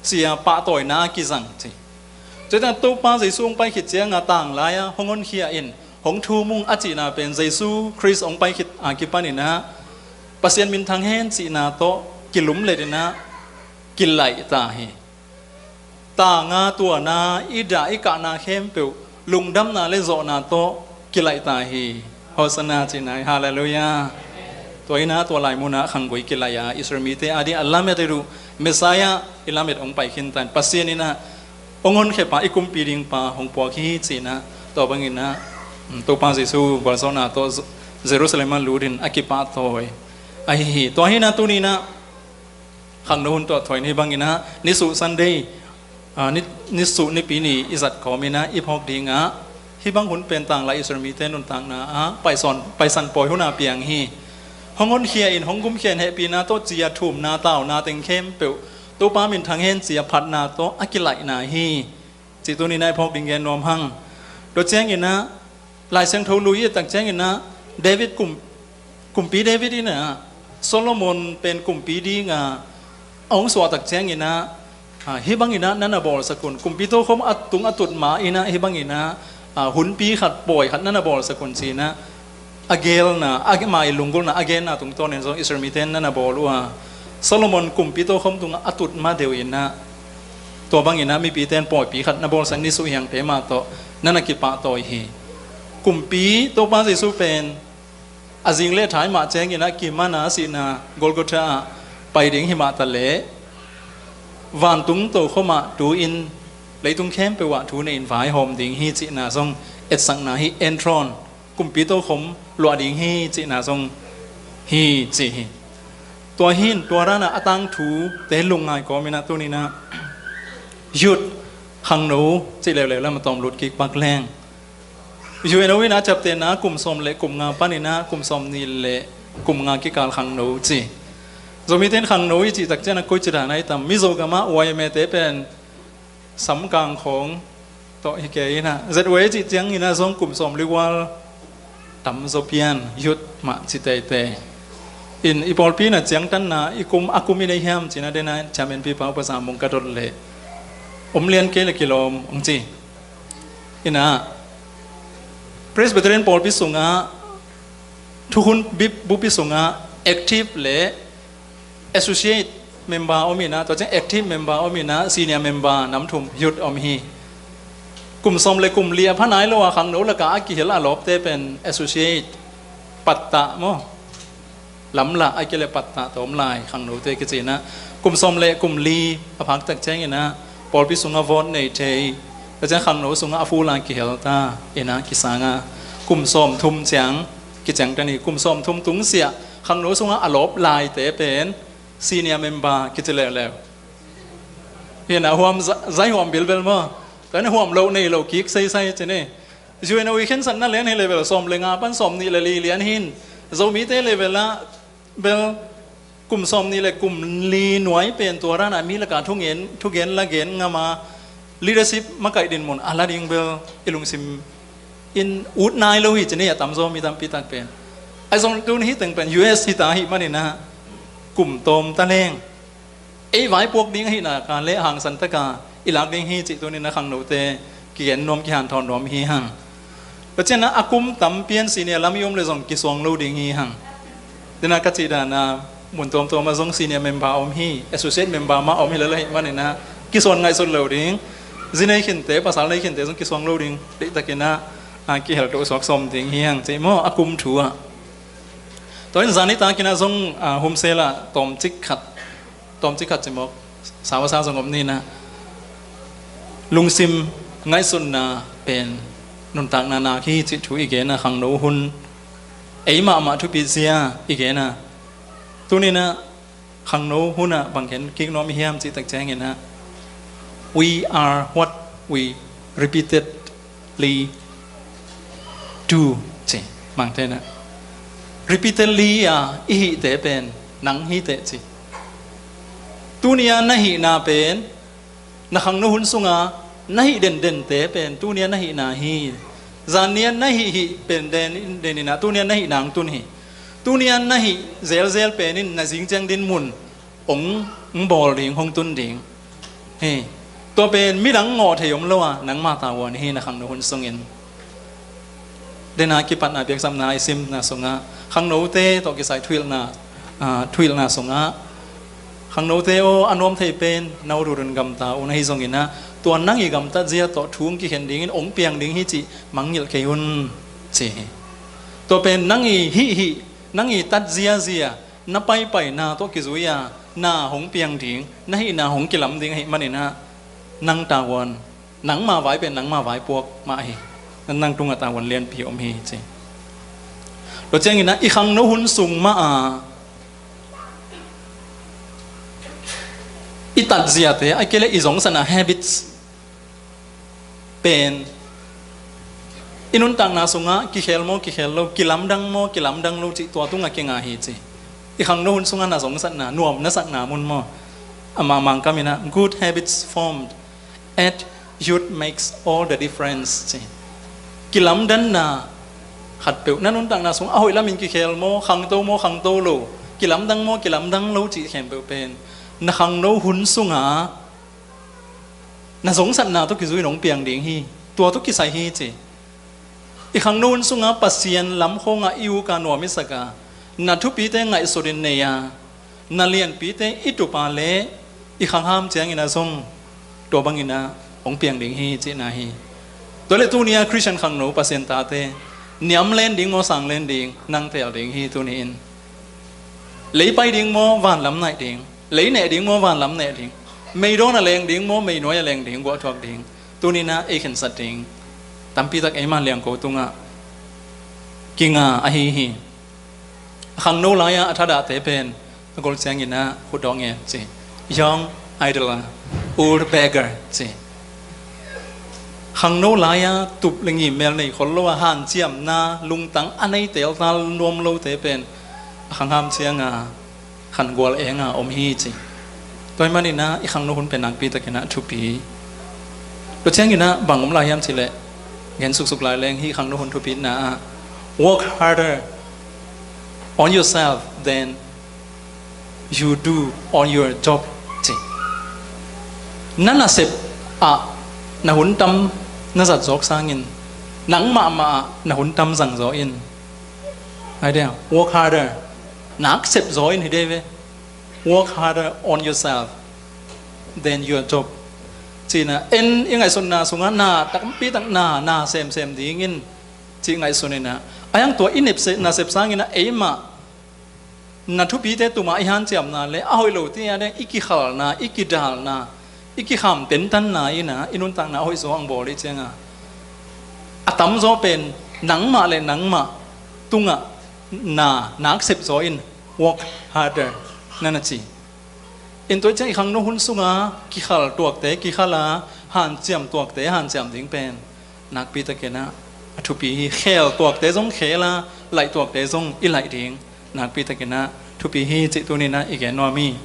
ci-a pahtawina a kizang ci. Tua ciangin Topa Jesu hong pai khit cianga tanglai-a hong honkhia in, hong thum ung a cihna pen Jesu Khrist hong pai khit a kipanin ah Pasian minthang hen cihna tawh kilumlet in ah kilaih ta hi. Tanga tuana, i dah i kahna khempeuh, lungdamna le zawhna tawh kilaih ta hi. Hosanna cihna hi. Halleluiah. Tua in ah tua lai munah khanggui kilaih a, Israel mite ading a lamet i duh Messiah i lamet hong pai khin tan, Pasian in ah hong honkhia pa, i kumpi ding pa hong puak hi cihna. Tua bangin ah, um, Topa Jesu gualzawhna tawh zo-, Jerusalem ah lutin a kipahtawi ahi hi. Tua hi-in ah tuni-in ah khangno hun tuah thuah in hih bangin ah nisuh Sunday, ah, ni, nisuh nipi ni i zat kawmin ah i phawk ding ah, hih bang hun pen tanglai Israel mite nuntakna ah paison, paisan pawi hun a piang hi. Hong honkhia in, hong gumkhia in, hehpihna tawh cia thumna tauna teng khempeuh Topa minthang hen ci-a phatna tawh a kilaihna hi, cih tuni-in ah i phawk ding gen nuam hang. Tua ciangin ah Lai Siangtho lui i et tak ciangin ah David kum, kumpi David in ah Solomon pen kumpi ding a a hong suah tak ciangin ah, ah, hih bangin ah na na bawlsak un. Kumpi tokhom a tung a tut ma-in ah hih bangin ah, ah, hunpi khat, pawi khat na na bawlsak un ci-in ah a gelna, ama i lunggulhna a genna tungtawnin zong Israel mite in na na bawl uh a, Solomon kumpi tokhom tungah a tut ma deuh in ah, tua bangin ah mipite in pawipi khat na bawlsak, nisuh hiangte mah tawh na na kipahtawi hi. Kumpi Topa Jesuh pen a zing le a thai mah ciangin ah kiman a sihna Golgotha ah pai ding hi mah ta leh, vantung tokhom ah tu-in leitung khempeuh ah thu nei-in vaihawm ding hi cihna zong etsakna hi. Enthroned, kumpi tokhom luah ding hi cihna zong hi ci hi. Tua hi-in tua dan ah a tangthute lungngai kawmin ah tuni-in ah youth, khangno cih leuleu lam a tawm lut kik pak leng, U N O in ah ciaptehna kum sawm le kum nga panin ah kum sawm nih le kum nga kikal khangno ci. Zomite in khangno i cih tak ciang ah koici dan a i tam? Mizo gam ah Y M A te pen samkang khawng tawh hi kei in ah, Z Y A cih ciangin ah zong kum sawm li val tamzaw pian, youth mah ci teitei. In i pawlpi in ah ciangtanna i kum, a kum i nei hiam ci-in ah, den ah chairman pipa upazam mung ka dot leh, om lian kei leh kilawm hong ci. In ah Presbyterian pawlpi sungah, thukhun bip, bupi sungah active le associate member om in ah, tua ciang active member om in ah, senior member nam thum, youth om hi. Kum sawm le kum li a pha nai lo a khangno lakah a kihel a lawpte pen associate, pattah maw, lamlah, a kei leh pattah tawm lai khangnote kici in ah, kum sawm le kum li a phak tak ciangin ah pawlpi sungah vote nei thei, tua ciang khangno sungah a full a kihel ta in ah, kisang a kum sawm thum ciang kiciangtan hi. Kum sawm thum tungsiah khangno sungah a lawp laite pen senior member kici leuleu. Hi-in ah huam za-, zai huam bilbel maw? Tua in huam loh nei lo kik seisai ci ni. U N O i khensatna lian hi level sawm le nga pan sawm nih le li lian hi-in, Zomite level ah bel kum sawm nih le kum li nuai pen tua dan ah mi lakah thugen, thugen la gen ngam a, leadership makaih dinmun a la ding bel i lungsim in ut nai lo hi ci ni, a tamzaw mi tampi tak pen. Ahi zong tun hih teng pen U S hi ta ahih manin ah kum tawm ta leng ei vaipuak ding ahihna ka leh hangsan taka i lak ding hi cih tuni-in ah khangnote kigen nuam, kihanthawn nuam hi hang. Tua ciang ah a kum tampi in senior lam i om leh zong kisuang lo ding hi hang. Den ah ka cih dan ah mun tuamtuam ah zong senior member om hi, associate member mah om hi lel ahih manin ah kisuan ngaihsut lo ding. Zi nei khinte, pasal nei khinte zong kisuang lo ding. Deihtakin ah, ah, kihel to suak sawm ding hi hang cih maw, a kum thu ah. Tua in zan nitakin ah zong, ah, humsel ah tawmcik khat, tawmcik khat ci mawk, sau a sa zong om ni-in ah, lungsim ngaihsutna pen nuntakna nak hi cih thu i gen a, khangno hun ei mahmah thupi zia i gen a, tuni-in ah khangno hun ah bang gen kik nuam i hiam cih tak ciangin ah, "We are what we repeatedly do," ci. Mangte in ah, "Repeatedly a i hihte pen nang hi teh," ci. Tuni-a na hihna pen, na khangno hun sunga na hih dendente pen tuni-a na hihna hi. Zanni-a na hih hih pen den, den in ah tuni-a na hih nang tun hi. Tuni-a na hih zelzel pen in na zing ciang dinmun hong, hong bawl ding, hong tun ding hi. Tua pen midang ngawh thei om lo a, nangma tavuan hi, na khangno hun sungin. Den a kipatna piaksapna i simna sungah, khangnote tawh kisai thuhilhna, ah, thuhilhna sungah, "Khangnote aw, a nuam thei pen na ut ut un gamta un, ahi zongin ah tua nang i gamtat zia tawh thu hong kikhen dingin hong piang ding hi cih mangngilh kei un," ci hi. Tua pen nang i hih hih, nang i tat ziazia, na paipaina tawh kizui a na hong piang ding, na hihna hong kilam ding ahih manin ah, nang tavuan, nangma vai pen nangma vaipuak mah hi. Nang tungah tavuan lianpi om hi, ci. Tua ciangin ah i khangno hun sung mah a i tatziate, a kei le i zongsatna, habits pen i nuntakna sungah kikhel maw, kikhel lo, kilamdang maw, kilamdang lo cih tua tungah kinga hi ci. I khangno hun sungah na zongsatna, nuam na sakna mun maw, amah Mangkam in ah, "Good habits formed at youth makes all the difference," ci. Kilamdanna khatpeuh na nuntakna sung a hoih lamin kikhel maw, khangto maw, khangto lo, kilamdang maw, kilamdang lo cih khempeuh pen na khangno hun sungah na zongsatna tawh kizui in hong piang ding hi. Tua tawh kisai hi ci. I khangno hun sungah Pasian lam khawngah i uk a, nuam i sak a, na thupite ngaihsutin nei a, na lianpite i tup a leh i khangham ciangin ah zong tua bangin ah hong piang ding hi cihna hi. Tua leh tuni-a Khristian khangno, Pasian tate, niam len ding maw, sang len ding, nang teel ding hi tuni-in. Lei pai ding maw, vanlam naih ding? Lei neh ding maw, vanlam neh ding? Meidawn a leng ding maw, meinuai a leng ding, guahthuak ding? Tuni-in ah ei khensat ding tampitak eima liangko tungah kinga ahi hi. A khangno lai-a a thadahte pen a gol ciangin ah khut dawng e ci. Young idler, old beggar ci. Khangno lai-a tup le ngim mel nei khol lo a, hanciamna lungtang a nei teeltal nuam lote pen a khangham cianga khangual enga om hi ci. Tua ahih manin ah i khangno hun pen nakpitakin ah thupi. Tua ciangin ah bang om lai hiam cih leh, gen suksuk lai leng, hih khangno hun thupina ah, "Work harder on yourself than you do on your job," ci. Na nasep ah na hun tam na zat zawk sangin, nang mahmah ah na hun tam zang zaw in. Idea, work harder. Nak sep zaw in hi dei ve. "Work harder on yourself than your job," ci-in ah, en i ngaihsutna sungah na tampitak na, na semsem dingin cih ngaihsun in ah, a hiang tua i nep se, nasep sangin ah eimah na thupite tuma i hanciamna le a hoih lo ti a deng i kikhalna, i kidalna, i kikham tentanna in ah i nuntakna a hoih zaw ang bawl i cianga, a tamzaw pen nangmah le nangmah tungah na nak sep zaw in, "Work harder," na na ci. In tua ciang i khangno hun sunga kikhal tuakte kikhal a, hanciam tuakte hanciam ding pen nakpitakin ah a thupi hi. Khel tuakte zong khel a, laih tuakte zong i laih ding nakpitakin ah thupi hi cih tuni-in ah i gen nuam hi.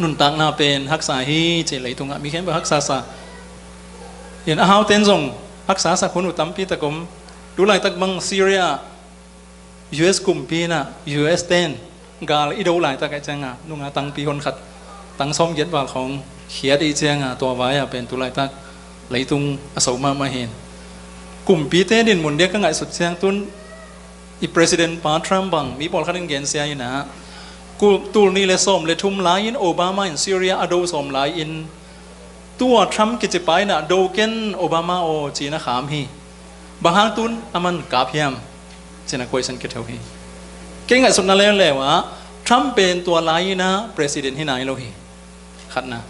Nuntakna pen haksa hi cih leitungah mi khempeuh haksa sa. In a haute'n zong haksa sak hun uh tampitak om. Tu laitak bang Syria ah U S kumpi in ah, U S te'n gal i do laitak ahih cianga, nunga tangpi hon khat, tang sawmgiat val khawng khiat i cianga, tua vai-ah pen tu laitak leitung a so mahmah hi. Kumpite dinmun diak ka ngaihsut ciang tun i President pa Trump bang mi pawlkhat in gensia in ah, ku-, tul nih le sawm le thum lai-in Obama in Syria a do sawm lai-in, tua Trump kici pa in ah, "Do ken Obama aw," ci-in a kham hi. Bang hang tun aman kap hiam? Ci-in a question kiat hi. Kei ngaihsutna leuleu ah Trump pen tua lai-in ah president hi nai lo hi. Khatna,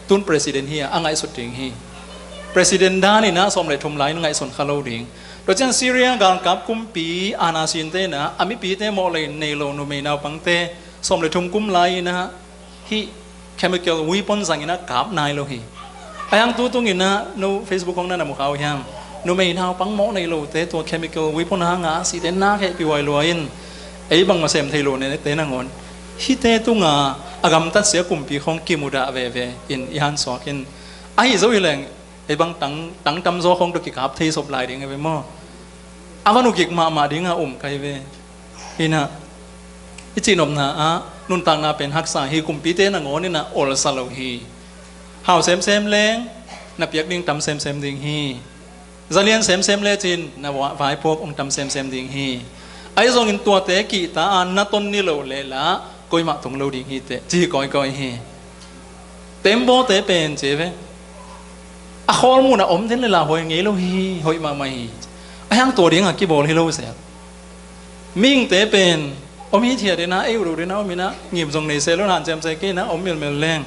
tun president hi a, a ngaihsut ding hi. President dan in ah sawm le thum lai-in ngaihsun kha lo ding. Tua ciang Syria galkap kumpi, aana sinte in ah, a mipite mawh lei nei lo numei naupangte sawm le thum kum lai-in ah hih chemical weapon zangin ah kap nai lo hi. A hiang tu tungin ah no Facebook khawng na na mu kha uh hiam? Numei naupang mawh nei lote tua chemical weapon hanga sihte nak hehpih huai lua in, ei bangmah sem thei lo nete nangawn hihte tunga a gamtatsia kumpi khawng kimudah veve in i hansuak in, ahi zo hi leng ei bang tang, tang tamzaw khawng tawh kikap thei sop lai ding hi ve maw? A van ukik mahmah dinga um ka hi ve. Hi in ah, i cihnopna ah nuntakna pen haksa hi, kumpite nangawn in ah olsa lo hi. Hau semsem leng na piak ding tam semsem ding hi. Zalian semsem lecin na va-, vaipuak hong tam semsem ding hi. Ahi zongin tuate kihta a na ton ni loh leh lah koimah tung lo ding hi teh, ci hi kawikawi hi. Tembaw te pen ci ve, a khawl mun a om den le lauhuai ngei lo hi, hoih mahmah hi. A hiang tua dinga kibawl hi lo zel. Mihingte pen om hithiat in ah, ei uh lo ding a om in ah, ngim zong nei se lo, hanciam se kei in ah, om milmel leng,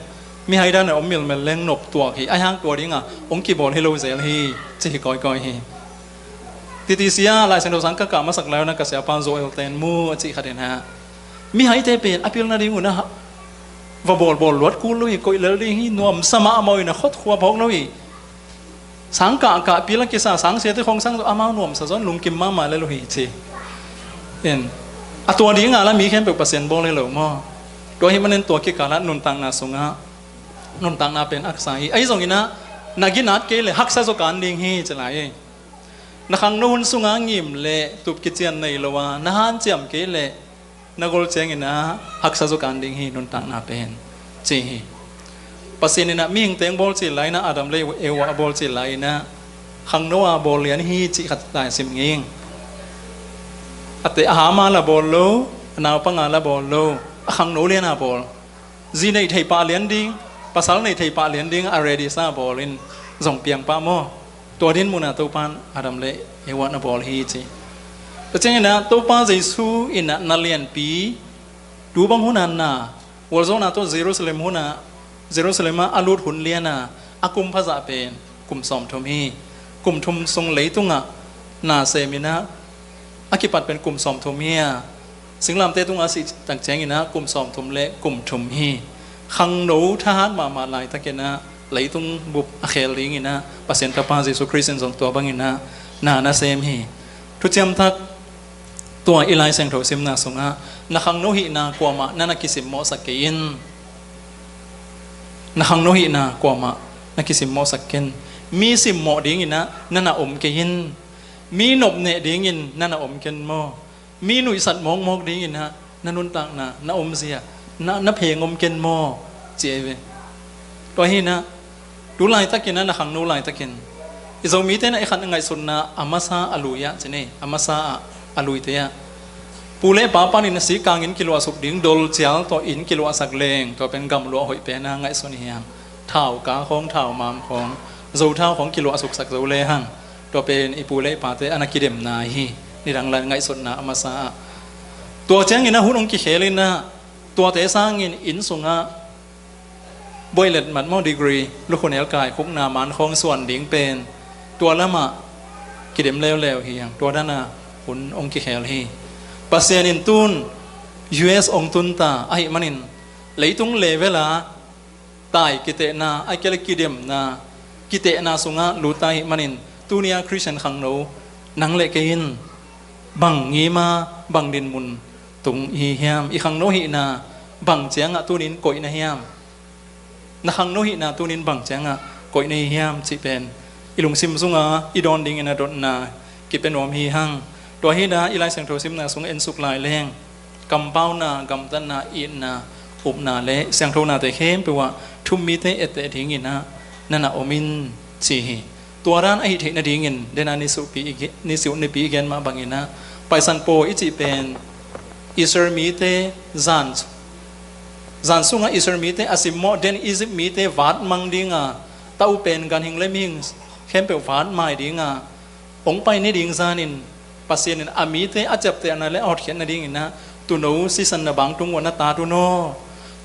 mihai dan a om milmel leng nop tuak hi. A hiang tua dinga hong kibawl hi lo zel hi, ci hi kawikawi hi. Titi sia Lai Siangtho sang ka kah masak lai un ah ka siapa Joel ten mu a cih khat in ah, mihaite pen a pilna ding un ah va bawlbawl luat kul lo hi, koih lel ding hi, nuamsa mahmah uh in ah khut khua phawk lo hi. Sang kahkah pil a kisa, sang siate khong sang tawh amau nuamsa zaw in lungkim mahmah lel uh hi ci. In, a tua ding a la mi khempeuh Pasian bawl hi lo maw? Tua ahih manin tua kikal ah nuntakna sungah nuntakna pen haksa hi. Ahi zongin ah na ginat kei leh haksa zaw kan ding hi ci lai hi. Na khangno hun sungah ngim leh tup kician nei lo a na hanciam kei leh na gol ciangin ah haksa zaw kan ding hi nuntakna pen ci hi. Pasian in ah mihingte hong bawl cil lai in ah, Adam le Eva a bawl cil lai in ah khangno a bawl lian hi cih khat lai sim ngei ing. A te a ham a la bawl lo, a naupang a la bawl lo, a khangno lian a bawl. Zi nei thei pah lian ding, pasal nei thei pah lian ding a ready sa bawl in zong piang pah maw? Tua din mun ah Topa in Adam le Eva na bawl hi ci. Tua ciangin ah Topa Jesu in ah na lianpi, tu bang hun ah na, gualzawhna tawh Jerusalem hun ah, Jerusalem ah a lut hun lian ah a kum phazah pen kum sawmthum hi. Kum thum sung leitungah na sem in ah a kipat pen kum sawmthum hi a, singlamteh tungah a sih tak ciangin ah kum sawmthum le kum thum hi. Khangno thahat mahmah laitakin ah leitung bup a khel dingin ah Pasian Tapa Jesu Khrist in zong tua bangin ah na na sem hi. Thuciam Thak tua i Lai Siangtho simna sungah na khangno hihna kuamah na na kisimmawhsak kei in. Na khangno hihna kuamah na kisimmawhsak ken. Mi simmawh dingin ah na na om kei in. Mi nopneh dingin na na om ken maw? Mi nuihsat mawkmawk dingin ah na nuntakna, na omzia, na, na pheng om ken maw? Ci ei ve. Tua hi in ah tu laitakin ah na khangno laitakin i Zomite in ah i khat a ngaihsutna a masa a lui ah ci ni, a masa ah a luite ah pu le pa panin a sikkang inn kiluahsuk ding, dolcial tawh inn kiluahsak leng tua pen gamluah hoih pen a ngaihsun hi hang. Thau ka khawng, thau mam khawng, zo thau khawng kiluahsuksak zo le hang. Tua pen i pu le i pate a na kidemna hi. Nidang lai ngaihsutna a masa ah. Tua ciangin ah hun hong kikhel in ah tuate sangin inn sungah buaih letmat maw, degree, lukhunel kaikhukna man khawng suan ding pen tua lamah kidem leuleu hi hang. Tua dan a hun hong kikhel hi. Pasian in tun U S hong tun ta ahih manin leitung level a tai kitehna, a kile kidemna, kitehna sungah lut ta ahih manin tuni a Christian khangno nang le kei in bang ngima, bang dinmun tung i hi hiam? I khangno hihna bang ciangah tunin koih na hiam? Na khangno hihna tunin bang ciangah koih na hi hiam cih pen i lungsim sunga i dawn dingin a dotna kipia nuam hi hang. Tua hi in ah i Lai Siangtho simna sungah en suk lai leng kampauna, gamtatna, itna, upna le siangthonate khempeuh ah thummite etteh dingin ah na na om in ci hi. Tua dan ahih theih nadingin, den a nisuhpi i ge-, nisuh nipi i gen mah bangin ah Paisan pawi i cih pen Israel mite zan, zan sungah Israel mite a simmawh den Egypt mite vatmang dinga, tau pen ganhing le mihing khempeuh vatmai dinga hong pai ni ding zanin Pasian in a mite a ciaptehna le a hotkhiatna dingin ah tuuno sisan na bangtung uh a na tat un aw.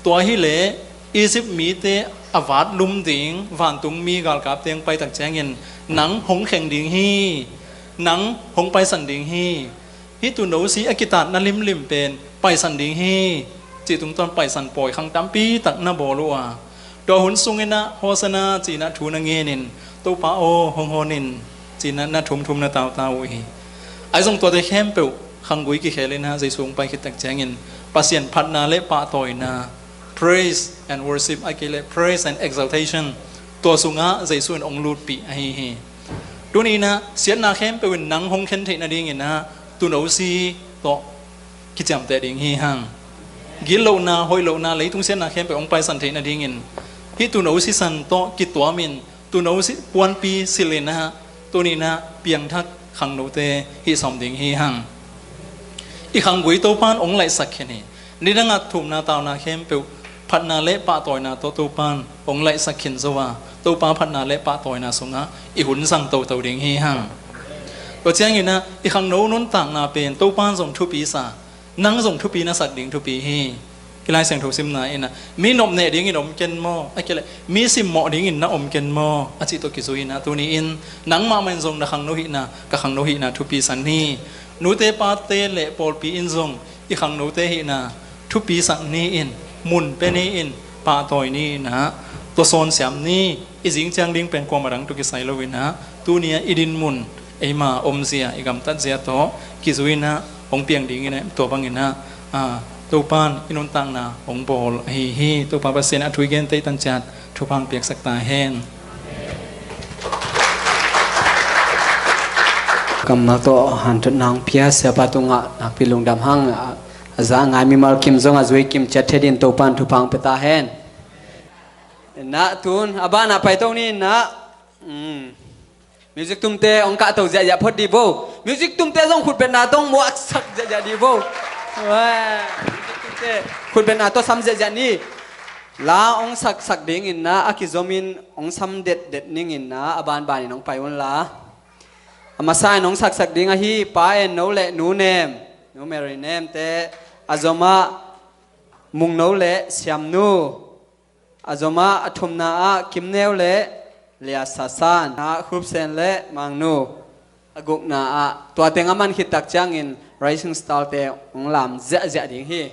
Tua hileh Egypt mite a vatlum ding vantungmi galkapte hong paitak ciangin nang hong kheng ding hi. Nang hong paisan ding hi. Hih tuuno si a kitatna limlim pen paisan ding hi, cih tungtawn paisan pawi khang tampi tak na bawl uh a, tua hun sungin ah Hosanna ci-in ah thu na ngenin, Topa aw, hong hon in, ci-in ah na thumthum na tautau uh hi. Ahi zong tuate khempeuh khanggui kikhel in ah Jesu hong pai khit tak ciangin Pasian phatna le pahtawina, praise and worship, ahih kei leh praise and exaltation, tua sungah Jesu in hong lutpih ahi hi. Tuni-in ah siatna khempeuh in nang hong khen theih nadingin ah tuuno si tawh kiciamteh ding hi hang. Gitlohna, hoihlohna, leitung siatna khempeuh hong paisan theih nadingin hih tuuno sisan tawh kituamin tuuno si puanpi silhin ah tuni-in ah piangthak khangnote hih sawm ding hi hang. I khanggui Topa in hong laihsak khin hi. Nidangah thumna tauna khempeuh phatna le pahtawina tawh Topa in hong laihsak khin zo a, Topa phatna le pahtawina sungah i hun zang toto ding hi hang. Tua ciangin ah i khangno nuntakna pen Topa in zong thupi sa, nang zong thupi na sak ding thupi hi. I Lai Siangtho simna in ah, mi nopneh dingin om ken maw, a kei leh mi simmawh dingin na om ken maw, a cih tawh kizui in ah, tuni in nangmah mah in zong na khangno hihna, ka khangno hihna thupi sa ni. Nute pate le pawlpi in zong i khangnote hihna thupi sak ni in, mun pia ni in, pahtawi ni in ah, tuasawn siam ni. I zing ciang ding pen kuamah dang tawh kisai lo in ah, tuni-a i dinmun, eima omzia, i gamtatzia tawh kizui in ah hong piang ding in ah, tua bangin ah, a, Topa'n i nuntakna hong bawl ahi hi. Topa Pasian a thu i gen teitan ciat thupha hong piaksak ta hen. Kammal tawh hanthotna hong pia Siapa tungah nakpi lungdam hang. A, a za a ngai mimal kim zong a zui kim ciat thei dingin Topa'n thupha hong pia ta hen. In ah tun a banah paito ni in ah. Mm. Music tumte hong kahto ziahziah phot dih vo. Music tumte zong khutbetna tawh hong muaksak ziahziah dih vo. Wah, music tumte khutbetna tawh sam ziahziah ni. La hong saksak dingin ah, a kizomin hong sam detdet ning in ah, a banbanin hong pai un la. A masa in hong saksak ding ahi Pa En No le Nu Nem, Nu Mary Nem te, a zomah Mung No le Siam Nu, a zomah a thumna ah Kim Neu le Lia Sasan, a Khup Sen le Mang Nu, a gukna ah tua teng a man khit tak ciangin Rising Star te hong lam ziahziah ding hi.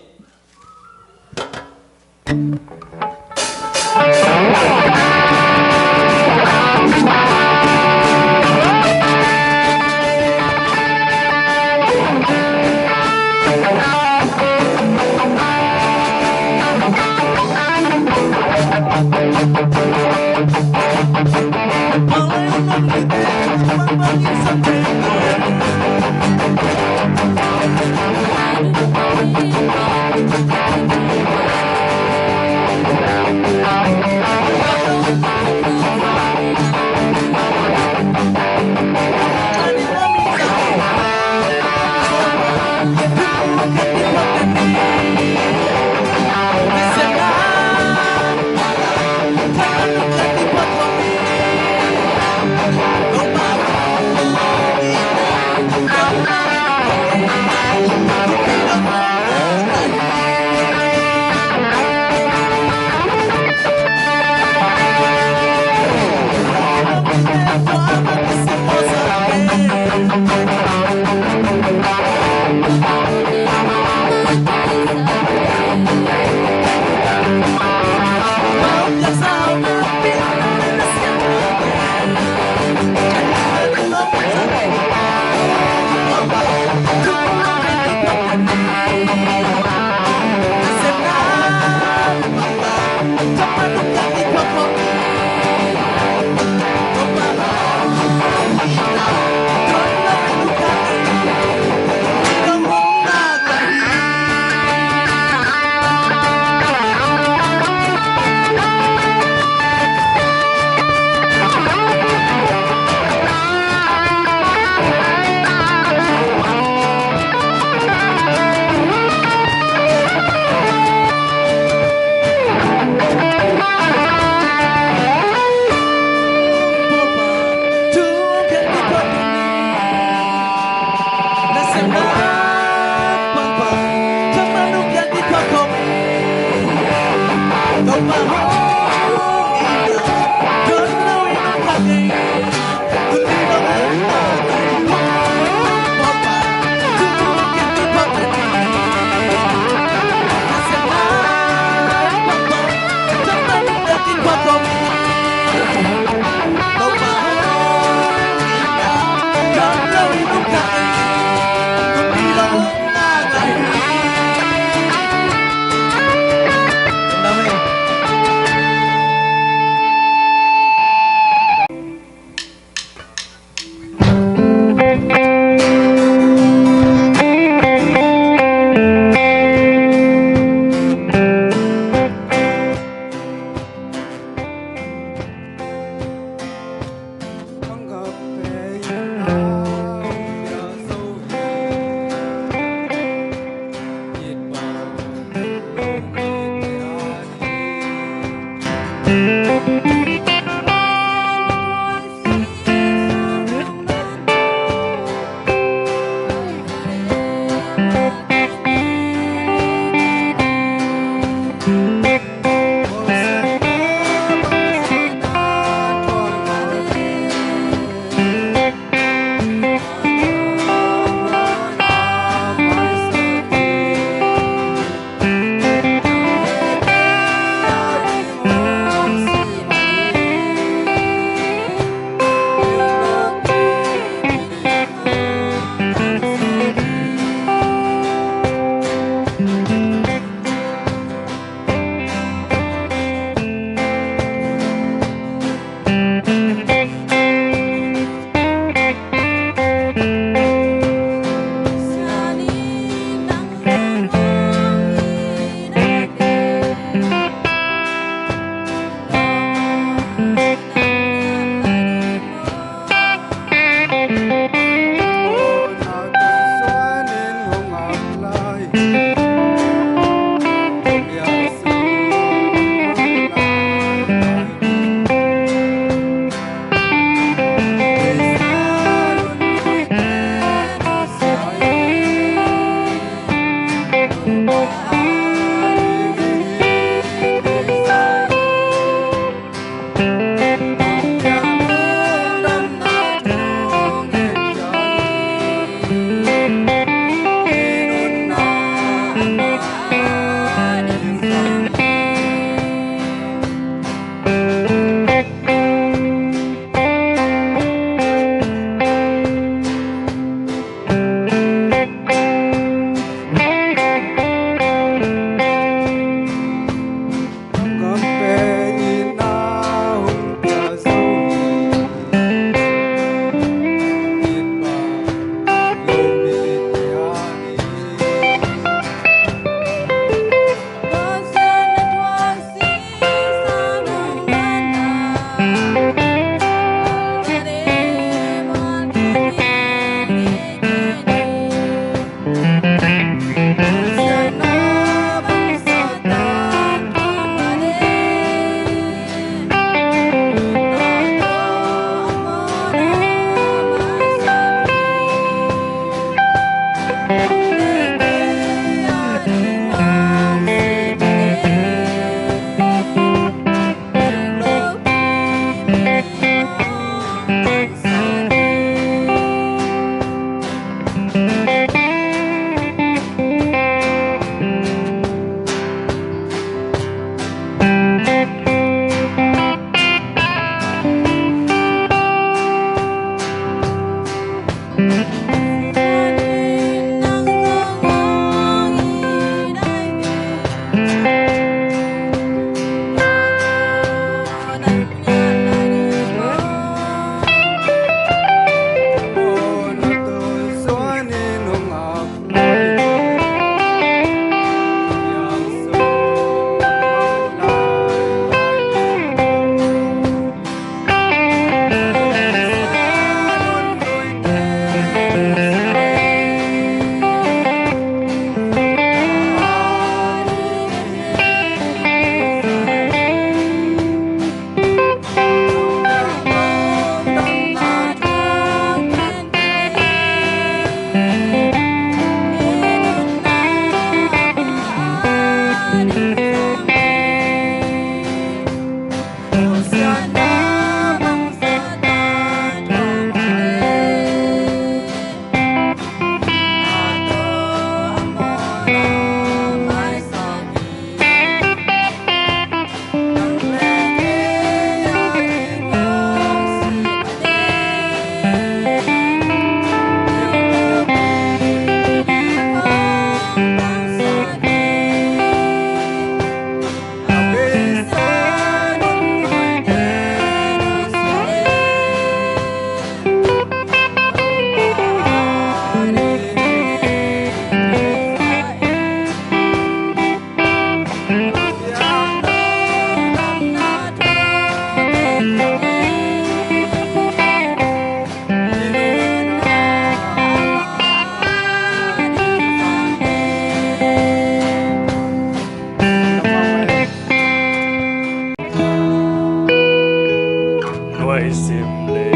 Nuai sim le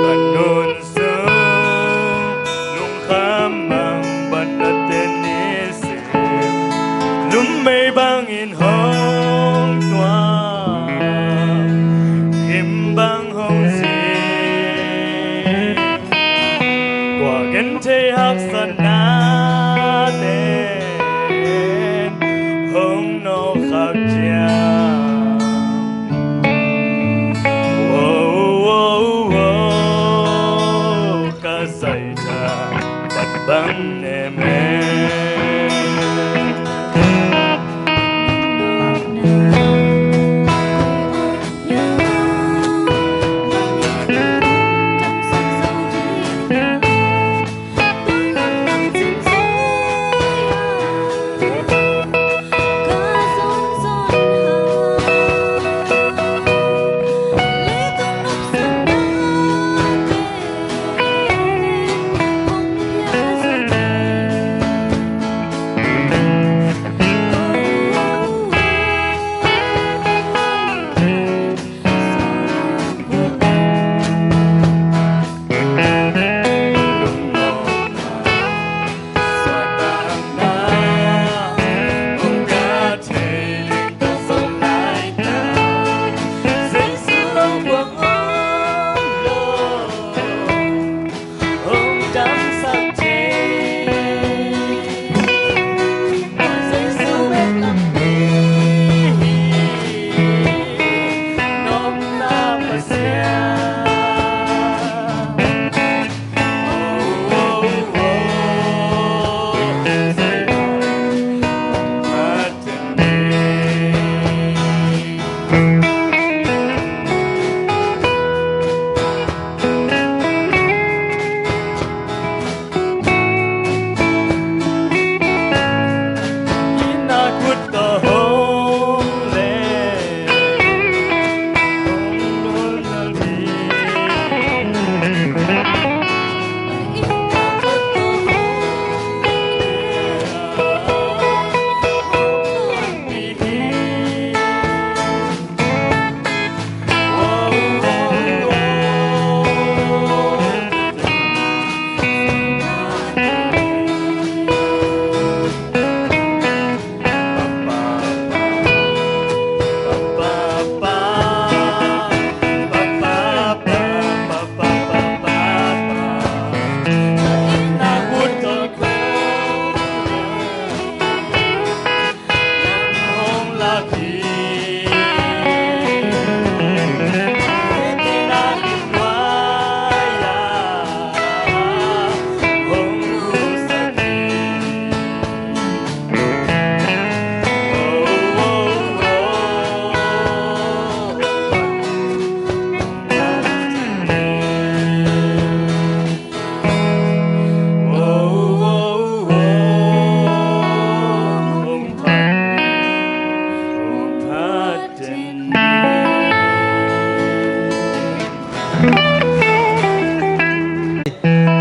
ka nun sung, lungkham mang ban na ten ni sim, lum mei bangin hong tua, him bang hong zi, tua gen thei haksatna ten hong nawk khak ciang. Wow, wow, wow, ka zaitha pat bang nem e.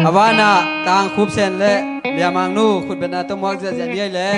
A vanah Tang Khup Sen le Lia Mang Nu khutbetna tawh muak ziahziah ni ei leh.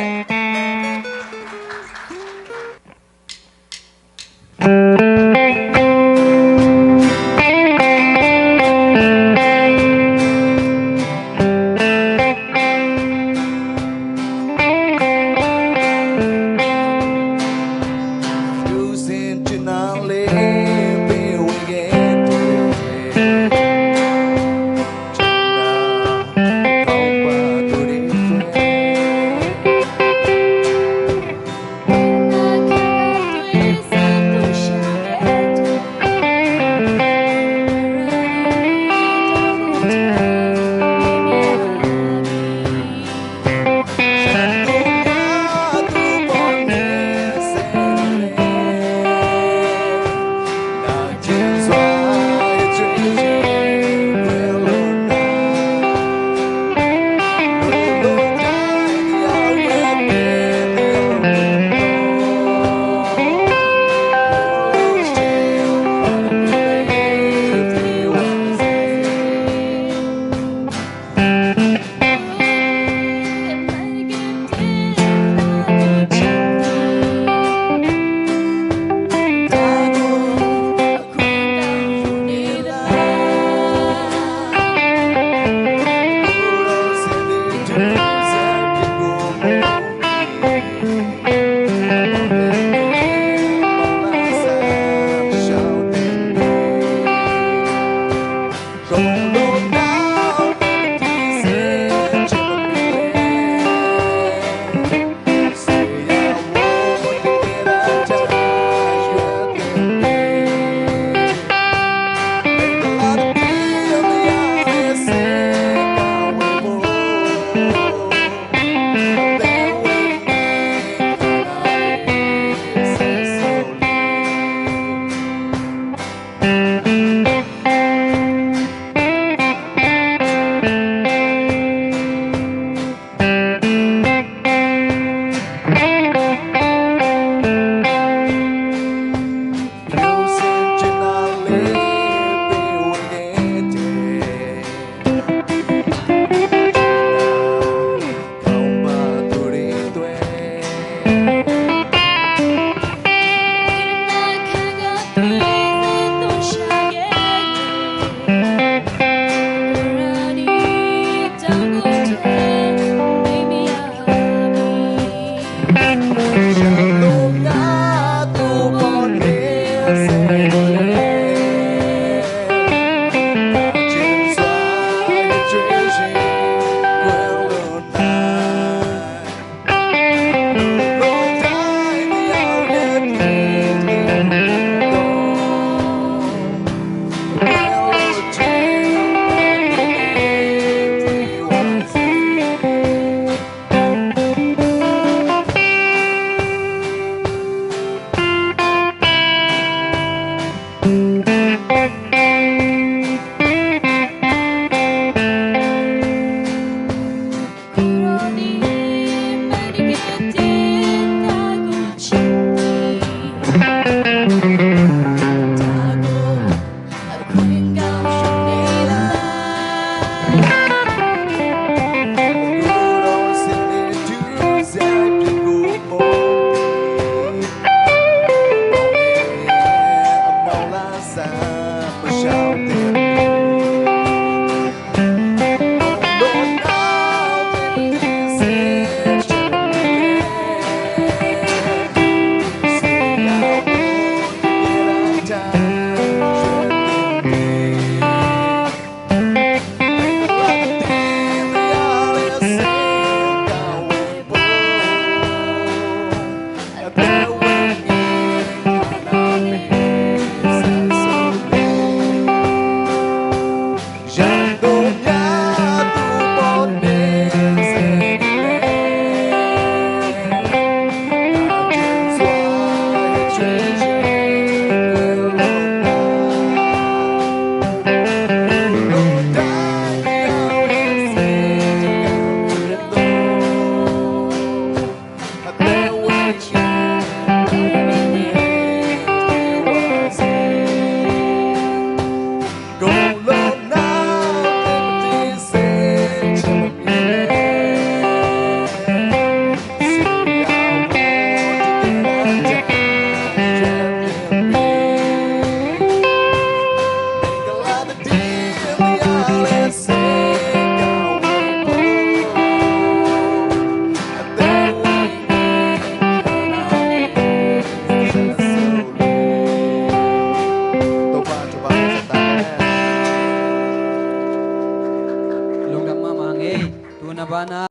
Lungdam mahmah hang ei. Tuna bana.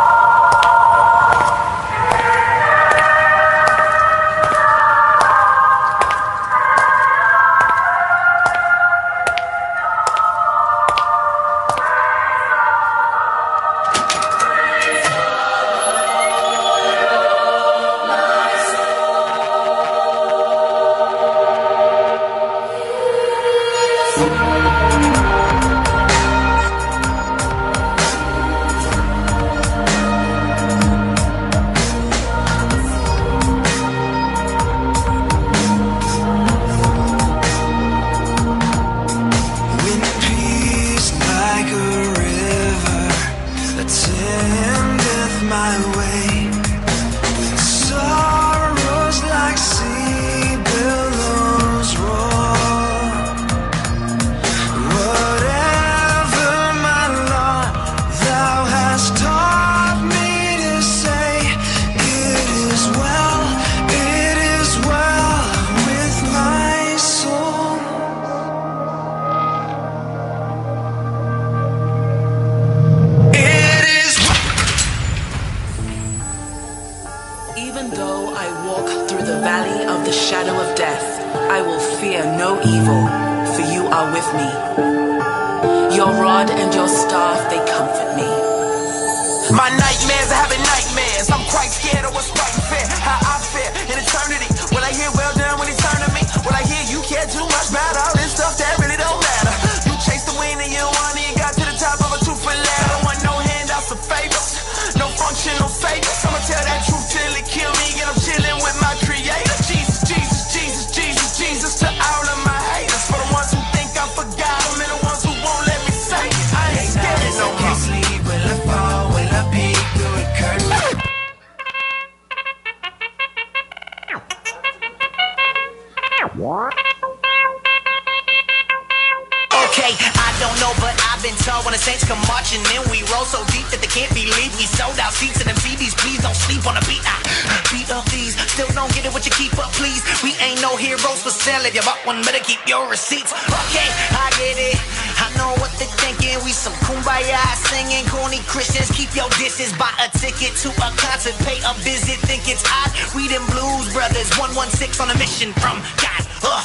Wind peace like a river, attendeth my way. When sorrows like sea billows roar, whatever, my Lord, thou hast taught me to say, it is well, it is well with my soul. It is. Even though I walk through the valley of the shadow of death, I will fear no evil, for you are with me. Your rod and your staff, they comfort me. My nightmares are having nightmares. I'm quite scared of what's right and fair. How I fare in eternity. Will I hear well done when he turn to me? Will I hear you care too much about all this stuff that really don't matter? You chase the wind and you want it, got to the top of a two-foot ladder. I don't want no handouts or favors, no function, no favors. I'ma tell that truth till it kill me, and I'm chilling with my creator. Jesus, Jesus, Jesus, Jesus, Jesus to all of my haters. For the ones who think I forgot 'em and the ones who won't let me say it, I ain't scared no more. Can't sleep, will I fall, will I peek through a curtain? Okay, I don't know, but I I've been told when the Saints come marching in, we roll so deep that they can't believe we sold out seats and them C Ds. Please don't sleep on the beat. I beat up these, still don't get it, what you keep up, please. We ain't no heroes for sale. If you bought one, better keep your receipts. Okay, I get it. I know what they thinking. We some kumbaya singing, corny Christians. Keep your disses. Buy a ticket to a concert, pay a visit. Think it's odd. We them Blues Brothers, one one six on a mission from God. Uh.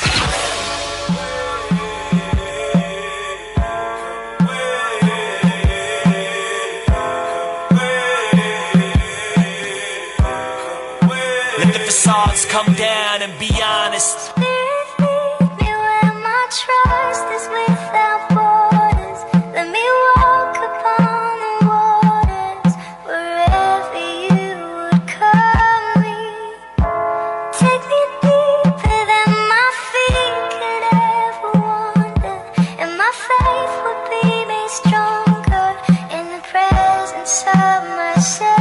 Let the facades come down and be honest. Lead me where my trust is without borders. Let me walk upon the waters wherever you would call me. Take me deeper than my feet could ever wander, and my faith will be made stronger in the presence of my Savior.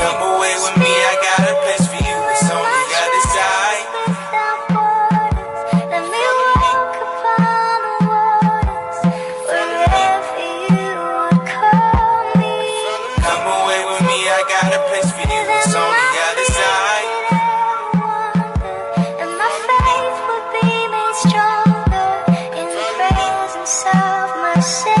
Come away with me, I got a place for you. It's on the other side. Without borders, let me walk upon the waters wherever you would call me. Come away with me, I got a place for you. It's on the other side. And my faith will be made stronger in the presence of my Savior.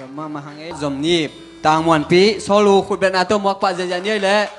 Mahmah hang ei. Zom ni. Tang Muanpi, solo khutbetna tawh muak pah ziahziah ni ei leh.